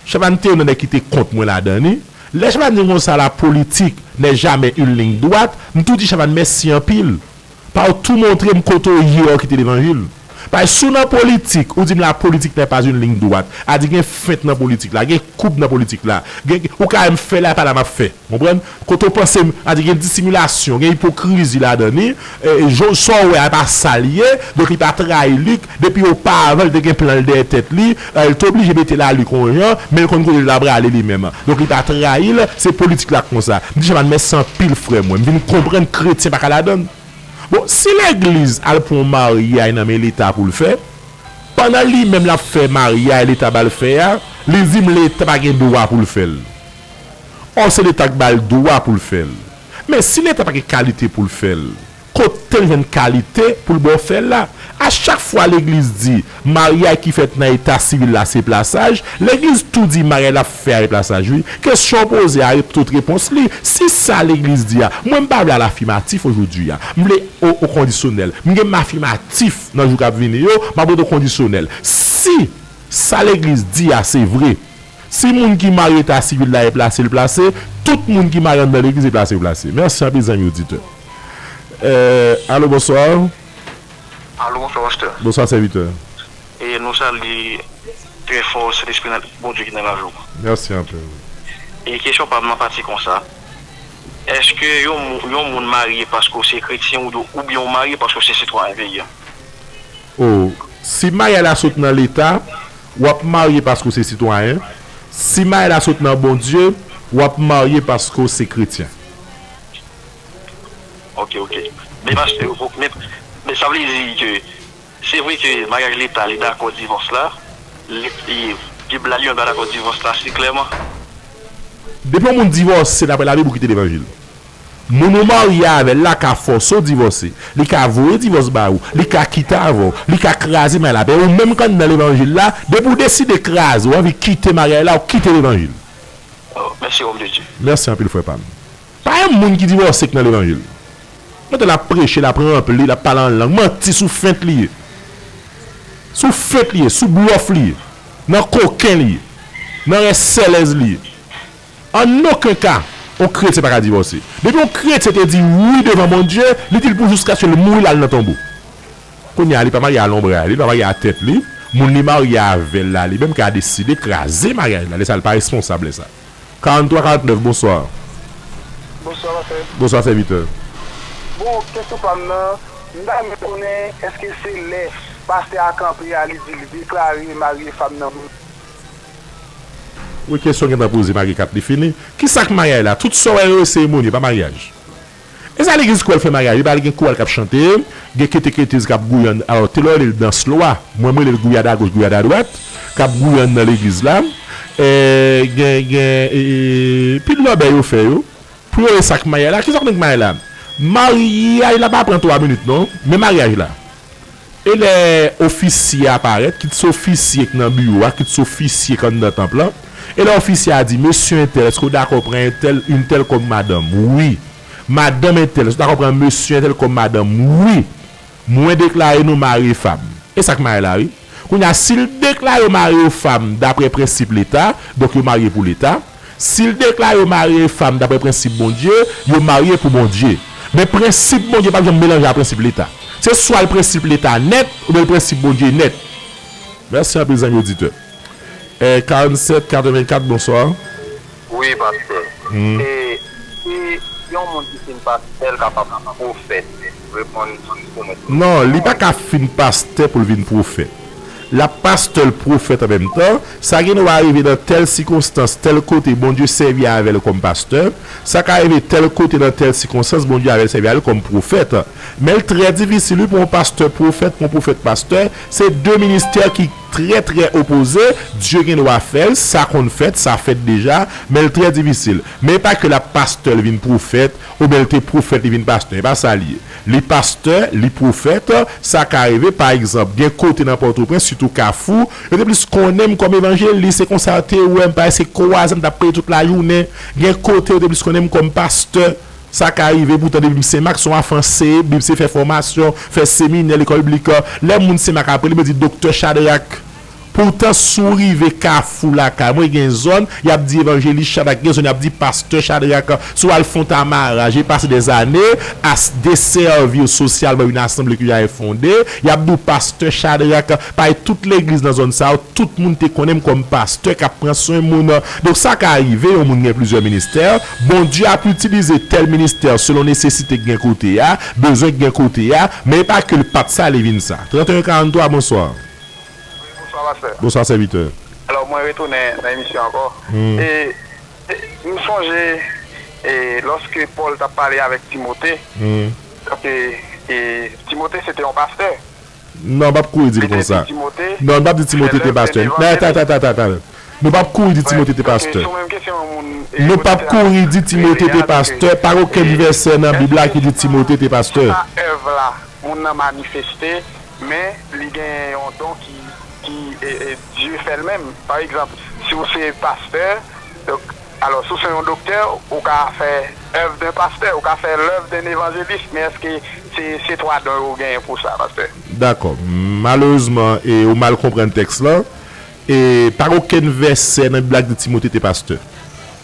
Chavannes te youn nan nèg ki te kont mwen ladan li. Lè Chavannes di m konsa, la politique n'est jamais une ligne droite, m tou di Chavannes mèsi anpil. Paske w tou montre m kote w ye, w kite levanjil. Paske si w nan politik, ou di m la politique n'est pas une ligne droite. A di gen fent nan politik la, gen koub nan politik la. Gen, ou ka menm fè la, e pa la m ap fè. Konprann? Kote w panse m, a di gen disimilasyon, gen ipokrizi ladan li. E, e, jan, sa w wè a, e pa sa l ye. Donk, li pa trayi Luc. Depi oparavan, li te gen plan l dèyè tèt li. E, li te oblije mete Laluc yon jan, men l konn kote l ta prale li menm. Donk, li pa trayi l, se politik la k konsa. M di Chavannes mèsi anpil, frè mwen. M vin konprann kretyen pa ka ladan l. Bon, si legliz al pran yon maryaj nan men leta pou l fè, pandan li menm l ap fè maryaj leta ba l fè a, li di m leta pa gen dwa pou l fè l. Ò, se leta k ba l dwa pou l fè l. Men si leta pa gen kalite pou l fè l, kote l jwenn kalite pou l ba w fè l la? A chak fwa legliz di maryaj ki fèt nan eta sivil la se plasaj, legliz tou di maryaj l ap fè a se plasaj, wi. Kesyon w poze a, tout repons li. Si sa legliz di a, mwen m pa vle al afimatif ojodwi a. M vle o, o kondisyonèl. M gen m afimatif nan jou k ap vini yo, m ap ret o kondisyonèl. Si sa legliz di a se vre, si moun ki marye eta sivil la e plase l plase, tout moun ki marye anndan legliz e plase yo plase. Mèsi anpil, zanmi oditè. Euh, alo, bonswa. Alo, bonswa, pastè. Bonswa, sèvitè. E nou salye trè fò Sentespri nan, Bondye ki nan lavi w. Mèsi anpil. E kesyon pa m nan pati konsa. Èske yon, mou- yon moun marye paske w se kretyen ou, oubyen w marye paske w se sitwayen peyi a? Oh, si maryaj la sot nan Leta, w ap marye paske w se sitwayen. Si maryaj la sot nan Bondye, w ap marye paske w se kretyen. Ok, ok. Men pastè, men, men sa vle di ke se vre ke maryaj Leta li dakò divòs la, li, li, Bib la li menm pa dakò divòs la, se klèman. Depi yon moun divòse, daprè Labib, ou kite levanjil. Moun ou marye avè l la ka fòse w divòse. Li ka voye divòs ba ou. Li ka kite avè w. Li ka kraze maryaj la. Ou menm k anndan levanjil la, depi w deside kraze, w anvi kite maryaj la, ou kite levanjil. Oh, mèsi, òm de Dye. Mèsi anpil, frè pa m. Pa yon moun ki divòse k nan levanjil. Mwen tande l ap preche, l ap ranpli, l ap pale an lang. Manti, sou fent li ye. Sou fent li ye, sou blòf li ye. Nan koken li ye. Nan rès sèlèz li ye. An okenn ka, yon kretyen pa ka divòse. Depi yon kretyen te di wi devan Bondye, li di l pou jiskaske l mouri, l al nan tonbo. Kounye a, li pa marye a lonbray li, li pa marye a tèt li. Moun li marye avè l la, li menm ka deside kraze maryaj la. Lè sa, li pa responsab lè sa. Karant twa, karant nèf, bonswa. Bonswa, pastè. Bonswa, sèvitè. Bon, kesyon pa m nan, m ta renmen konnen èske se lè pastè a kanpe a, li di li deklare marye fanm nan. Wi, kesyon gentan poze malgre kat li fini. Kisa k maryaj la? Tout sa w wè yo, se seremoni, pa maryaj. E sa legliz kwè l fè maryaj, li pa gen koral k ap chante, gen keteketiz k ap gouye an, alò, Telor rele l dans lwa, mwen m rele l gouyad agoch, gouyad adwat, k ap gouye anndan legliz la. E, gen, gen, e, e, pil lòbèy yo fè yo. Pou yo e sa k maryaj la, kisa w konnen k maryaj la? Maryaj la pa pran twa minit non, men maryaj la. E lè ofisye a parèt, kit se ofisye k nan biwo a, kit se ofisye k anndan tanp lan, e lè ofisye a di, mesye entèl, èske w dakò pran entèl, entèl kòm madanm? Wi. Madanm entèl, èske w dakò pran mesye entèl kòm madanm? Wi. Mwen deklare nou mari e fanm. E sa k maryaj la, wi. Kounye a, si l deklare yo mari e fanm daprè prensip Leta, donk yo marye pou Leta. Si l deklare yo mari e fanm daprè prensip Bondye, yo marye pou Bondye. Men prensip Bondye p ap janm melanje a prensip Leta. Se swa l prensip Leta nèt, oubyen l prensip Bondye nèt. Mèsi anpil, zanmi oditè. Eh, karant sèt katrevenkat, bonswa. Wi, pastè. Hmm. E si yon moun ki fin pastè, l kapab pwofèt? Reponn pou mwen. Non, li pa ka fin pastè pou l vin pwofèt. L ap pastè, l pwofèt an menm tan. Sa gen dwa rive nan tèl sikonstans, tèl kote, Bondye sèvi avè l kòm pastè. Sa ka rive tèl kote, nan tèl sikonstans, Bondye avè l sèvi avè l kòm pwofèt. Men l trè difisil, wi, pou yon pastè pwofèt, pou yon pwofèt pastè. Se de ministè ki trè, trè opoze. Dye gen dwa fè l, sa konn fèt, sa fèt deja, men l trè difisil. Men e pa ke l ap pastè, l vin pwofèt, oubyen l te pwofèt, li vin pastè. E pa sa l ye. Li pastè, li pwofèt, sa ka rive, pa egzanp, gen kote nan Pòtoprens, sitou Kafou, yo te plis konnen m kòm evanjelis, se konsa yo te wè m, parèske se kwaze m t ap preye tout lajounen. Gen kote yo te plis konnen m kòm pastè. Sa ka rive, poutan depi m Senmak, se yon afè anseye Bib, se fè fòmasyon, fè seminè, lekòl biblik. Lè moun Senmak ap rele m, yo di, Doktè Chadrak. Poutan, si w rive Kafou lakay mwen, gen zòn, y ap di Evanjelis Chadrak, gen zòn, y ap di Pastè Chadrak. Si w al Fontamara, j'ai passé des années à s-, desèvi sosyalman une assemblée que j'avais fondée, y ap di w Pastè Chadrak. Parèy tout legliz nan zòn sa yo, tout moun te konnen m kòm pastè k ap pran swen moun. Donk, sa ka rive, yon moun gen plizyè ministè. Bondye ap itilize tèl ministè selon nesesite k gen kote a, bezwen k gen kote a, men e pa ke l pa t sa li vin sa. Trannteyen karanntwa, bonswa. Bonswa, pastè. Bonswa, sèvitè. Alò, mwen retounen nan emisyon ankò. Hmm. E, e, m sonje, e, lòske Pòl t ap pale avèk Timote, hmm, e, e, Timote se te yon pastè. Non, m p ap kouri di l konsa. Non, n p ap di Timote te pastè. Nan, ta, ta, ta, ta, ta. Nou p ap kouri di Timote te pastè. Nou p ap kouri di Timote te pastè. Pa gen okenn vèsè nan Bib la ki di Timote te pastè. Se pa èv la moun nan manifeste, men li gen yon don ki, ki, e, e, Dye fè l menm. Pa egzanp, si w se pastè, donk, alò, si w se yon doktè, ou ka fè èv de pastè, ou ka fè lèv de evanjelis, men èske se, se twa don yo genyen pou sa, pastè? Dakò. Malerezman, e, ou mal konprann tèks lan. E pa gen okenn vèsè nan Bib la ki di Timote te pastè.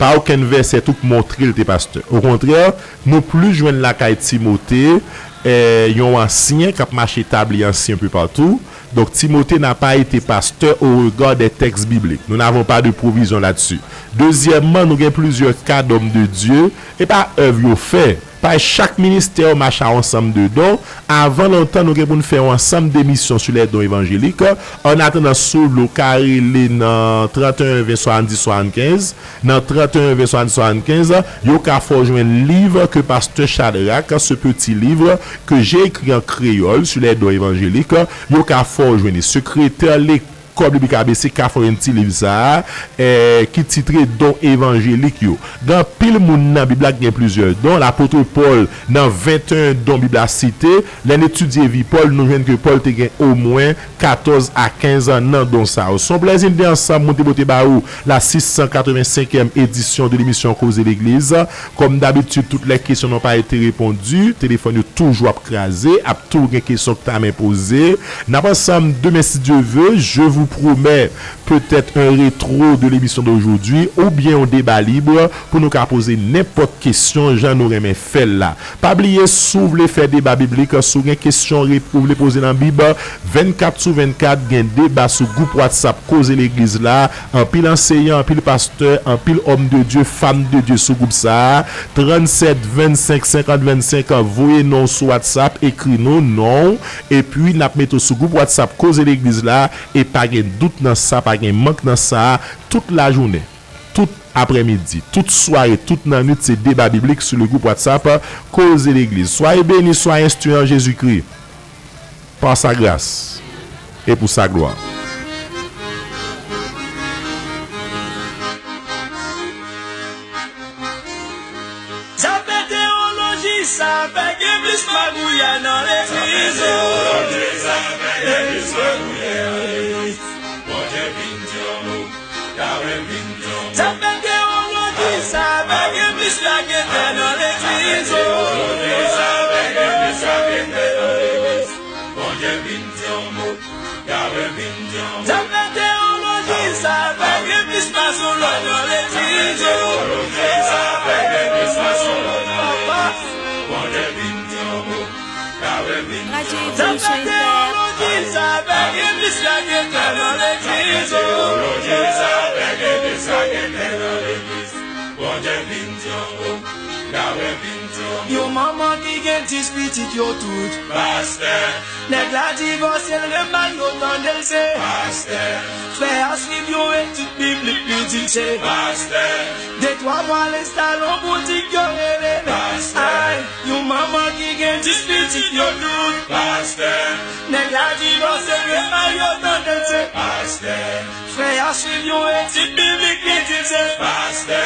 pa okenn vèsè tou k montre l te pastè. Okontrè, nou plis jwenn lakay Timote, eh, yon ansyen k ap mache etabli ansyen enpe patou. Donk, Timothée n'a pas été pasteur au regard des textes bibliques. Nous n'avons pas de provision là-dessus. Dezyèmman, nou gen plizyè ka d'hommes de Dieu, e pa èv yo fè. Parèy chak ministè yo mache a yon ansanm de don. Avan lontan, nou gen pou n fè yon ansanm de misyon sou lè don evanjelik. An atandan, si w vle, w ka rele nan trant e en ven swasanndis swasannkenz. Nan trant e en ven swasanndis swasannkenz, yo ka fè w jwenn liv ke pastè Shadrach, Ce petit livre que j'ai écrit en créole sur les dons évangéliques, yo ka fè w jwenn li. Sekretè lekòl biblik A B C ka fè w jwenn ti liv sa a, eh, ki titre Don evanjelik yo. Gen anpil moun nan Bib la ki gen plizyè don. Lapot Pòl, nan venteyen don Bib la site, lè n etidye vi Pòl, nou jwenn ke Pòl te gen omwen katòz a kenz nan don sa yo. Se yon plèzi n te ansanm pou n te pote ba ou la sis san katrevensenkyèm edisyon de lemisyon Koze Legliz. Kòm dabitid, tout lè kesyon nou pa été repondu, telefòn yo toujou ap kraze, ap toujou gen kesyon k ta men poze. N ap ansanm demen, si Dye ve, je vous promets peut-être un rétro de l'émission d'aujourd'hui, oubyen yon deba lib pou nou ka poze nenpòt kesyon jan nou renmen fè l la. Pa bliye, si w vle fè deba biblik, si w gen kesyon rep-, ou vle poze nan Bib, vennkat sou vennkat, gen deba sou gwoup WhatsApp Koze Legliz la. Anpil anseyan, anpil pastè, anpil homme de Dieu, femme de Dieu sou gwoup sa a. Trannsèt vennsenk senkant vennsenk, voye non w sou WhatsApp, ekri nou, non w, epi n ap mete w sou gwoup WhatsApp Koze Legliz la, e pa gen dout nan sa, pa gen mank nan sa, tout lajounen, tout aprèmidi, tout sware, tout nannwit, se deba biblik sou le gwoup WhatsApp Koze Legliz. Soyez bénis, soyez instruits en Jésus-Christ, par sa grâce et pour sa gloire. Zafè teyoloji sa fè gen plis magouyè nan legliz yo. Bondye vin di yon mo. Zafè teyoloji sa fè gen plis lagentè nan legliz yo. Bondye vin di yon mo. Zafè teyoloji sa fè gen plis masonlòj nan legliz yo. Bondye vin di yon mo. Radyo Evolisyon F M. Zafè teyoloji sa fè gen plis lagentè nan legliz yo. Bondye vin di yon mo. Yon manman ki gen dis pitit yo tout pastè. Nèg la divòse l, remay yo tande l se pastè. Frè a swiv yon etid biblik, li di l se pastè. De twa mwa l enstale yon boutik, yo rele l pastè. Ay, yon manman ki gen dis pitit yo tout pastè. Nèg la divòse, remay yo tande l se pastè. Frè a swiv yon etid biblik, li di l se pastè.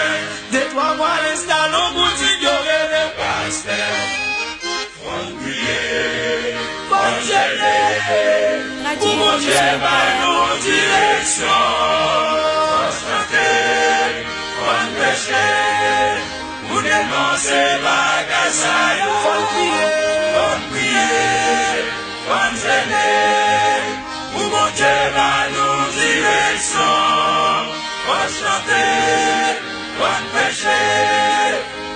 De twa mwa l enstale yon boutik, yo rele pastè. Fò n priye, fò n jene, pou Bondye ba nou direksyon. Fò n chante, fò n preche, pou denonse bagay sa yo. Fò n priye, fò n priye, fò n jene, pou Bondye ba nou direksyon. Fò n chante, fò n preche,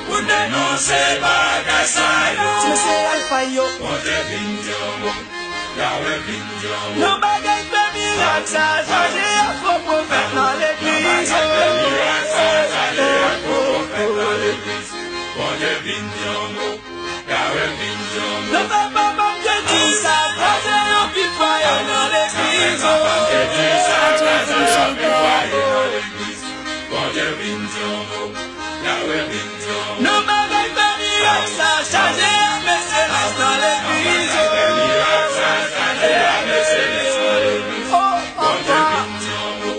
pou denonse bagay sa yo. Ti mesye alfa yo. Bondye vin di yon mo. Yahweh vin di yon mo. Nan bagay fè mirak sa, chaje ak fo pwofèt nan legliz yo. Nan bagay fè mirak sa, chaje ak fo pwofèt nan legliz. Bondye vin di yon mo. Yahweh vin di yon mo. Nan fè papa m te di sa, kraze anpil fwaye nan legliz yo. Radyo Evolisyon F M. Bondye vin di yon mo. Yahweh vin di yon mo. Nan bagay fè mirak sa, chaje ak meselas nan legliz yo. Nan bagay fè mirak sa, chaje ak meselas nan legliz. Oh, Bondye papa. Vin di yon mo.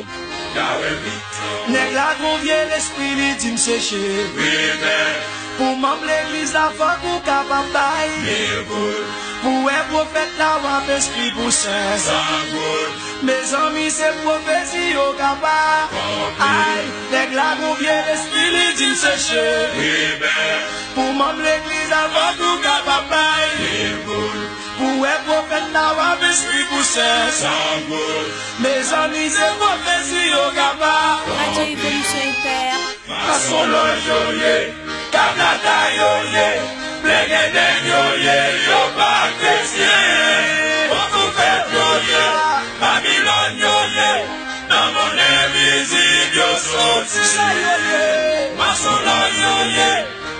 Yahweh vin di yon mo. Nèg la gon vye lespri, li di m seche. Wi, men. Pou manm legliz la, fòk ou kapab bay. Mil goud. Pou wè pwofèt la, w ap enskri pou senk san goud. Mezanmi, se pwofesi yo ka pa. Konpli. Ay, nèg la gon vye lespri, li di m seche. Wi, men. Pou manm legliz la, fòk ou kapab bay. Mil goud. Pou wè pwofèt la, w ap enskri pou senk san goud. Mezanmi, se pwofesi yo ka pa. Radyo Evolisyon F M. Masonlòj yo ye, kablata yo ye, blengedeng yo ye, yo pa kretyen. Kontrefèt yo ye, Babilòn yo ye, nan mond envizib yo soti. Masonlòj yo ye,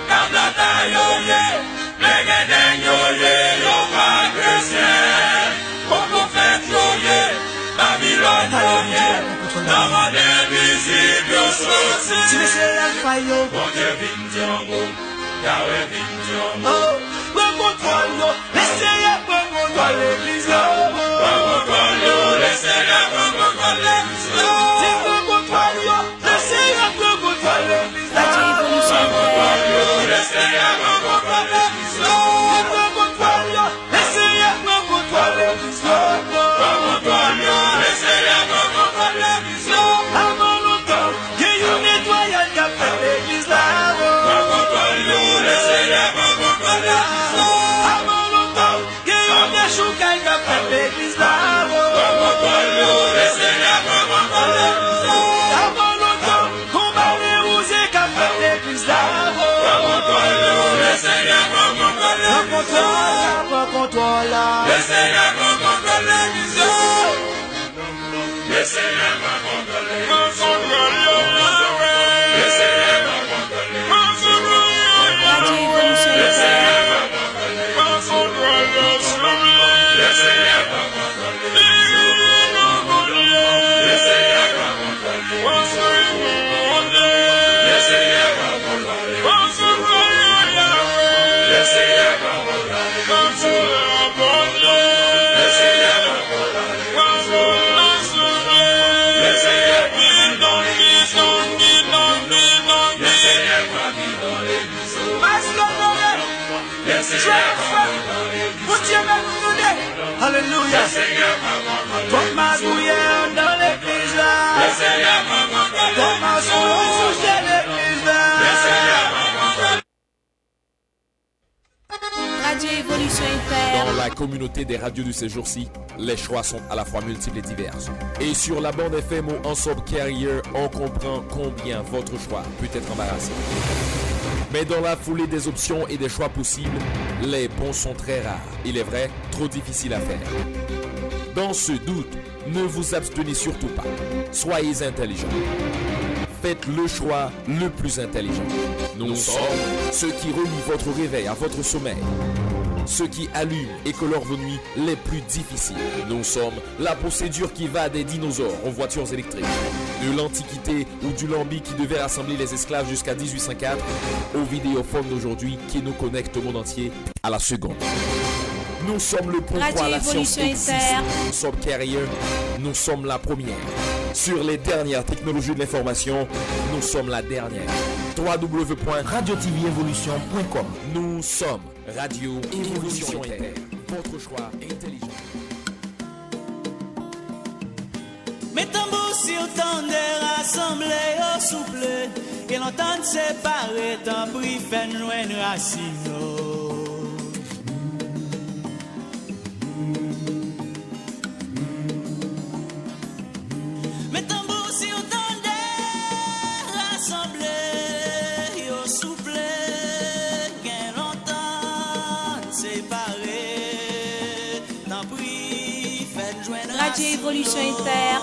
kablata yo ye, blengedeng yo ye, yo pa kretyen. Kontrefèt yo ye, Babilòn yo ye, nan mond envizib yo soti. Ti mesye Alfa yo. Bondye vin di yon mo, Yahweh vin di yon mo. Oh, pran kontwòl yo, Lesenyè pran kontwòl legliz la. Pran kontwòl yo, Lesenyè pran kontwòl legliz la. Di pran kontwòl yo, Lesenyè pran kontwòl legliz la. Radyo Evolisyon F M. Pran kontwòl yo, Lesenyè pran kontwòl legliz la. Di pran kontwòl yo, Lesenyè pran kontwòl legliz la. Pran kontwòl yo, Lesenyè pran kontwòl legliz la. Avan lontan, gen yon netwayaj k ap fèt legliz la. Pran kontwòl yo, Lesenyè pran kontwòl legliz la. Avan lontan, gen yon dechoukay k ap fèt legliz la. Pran kontwòl yo, Lesenyè pran kontwòl legliz la. Avan lontan, gon bale wouze k ap fèt legliz la. Pran kontwòl yo, Lesenyè pran kontwòl legliz la. Pran kontwòl la, pran kontwòl la. Lesenyè pran kontwòl legliz yo. Lesenyè pran kontwòl legliz yo. Pran kontwòl yo, Yahweh. Lesenyè pran kontwòl legliz yo. Radyo Evolisyon F M. Lesenyè pran kontwòl legliz yo. Pran kontwòl yo, souple. Lesenyè pran kontwòl legliz yo. Lesenyè pran kontwòl legliz yo. Alelouya. Twòp magouyè anndan legliz la. Twòp masonlòj sou je legliz la. Radio Évolution F M. Dans la communauté des radios de ces jours-ci, les choix sont à la fois multiples et divers. Et sur la bande F M ou en sub carrier, on comprend combien votre choix peut être embarrassant. Mais dans la foulée des options et des choix possibles, les bons sont très rares. Il est vrai, trop difficiles à faire. Dans ce doute, ne vous abstenez surtout pas. Soyez intelligent. Faites le choix le plus intelligent. Nous sommes ceux qui relient votre réveil à votre sommeil, ceux qui allument et colorent vos nuits les plus difficiles. Nous sommes la procédure qui va des dinosaures aux voitures électriques, de l'Antiquité ou du Lambi qui devait rassembler les esclaves jusqu'à dix-huit cent quatre, aux vidéophones d'aujourd'hui qui nous connectent au monde entier à la seconde. Nous sommes le pourquoi la science existe. Nous sommes Carrier. Nous sommes la première. Sur les dernières technologies de l'information, nous sommes la dernière. trois w w w point radio t v evolution point com. Nous sommes Radio Évolution Inter. Votre choix intelligent. Men tanbou si w tande, rasanble yo souple. Gen lontan n separe, tanpri fè n jwenn rasin nou. Men tanbou si w tande, rasanble yo souple. Gen lontan n separe. Tanpri, fè n jwenn rasin nou. Radio Évolution Inter.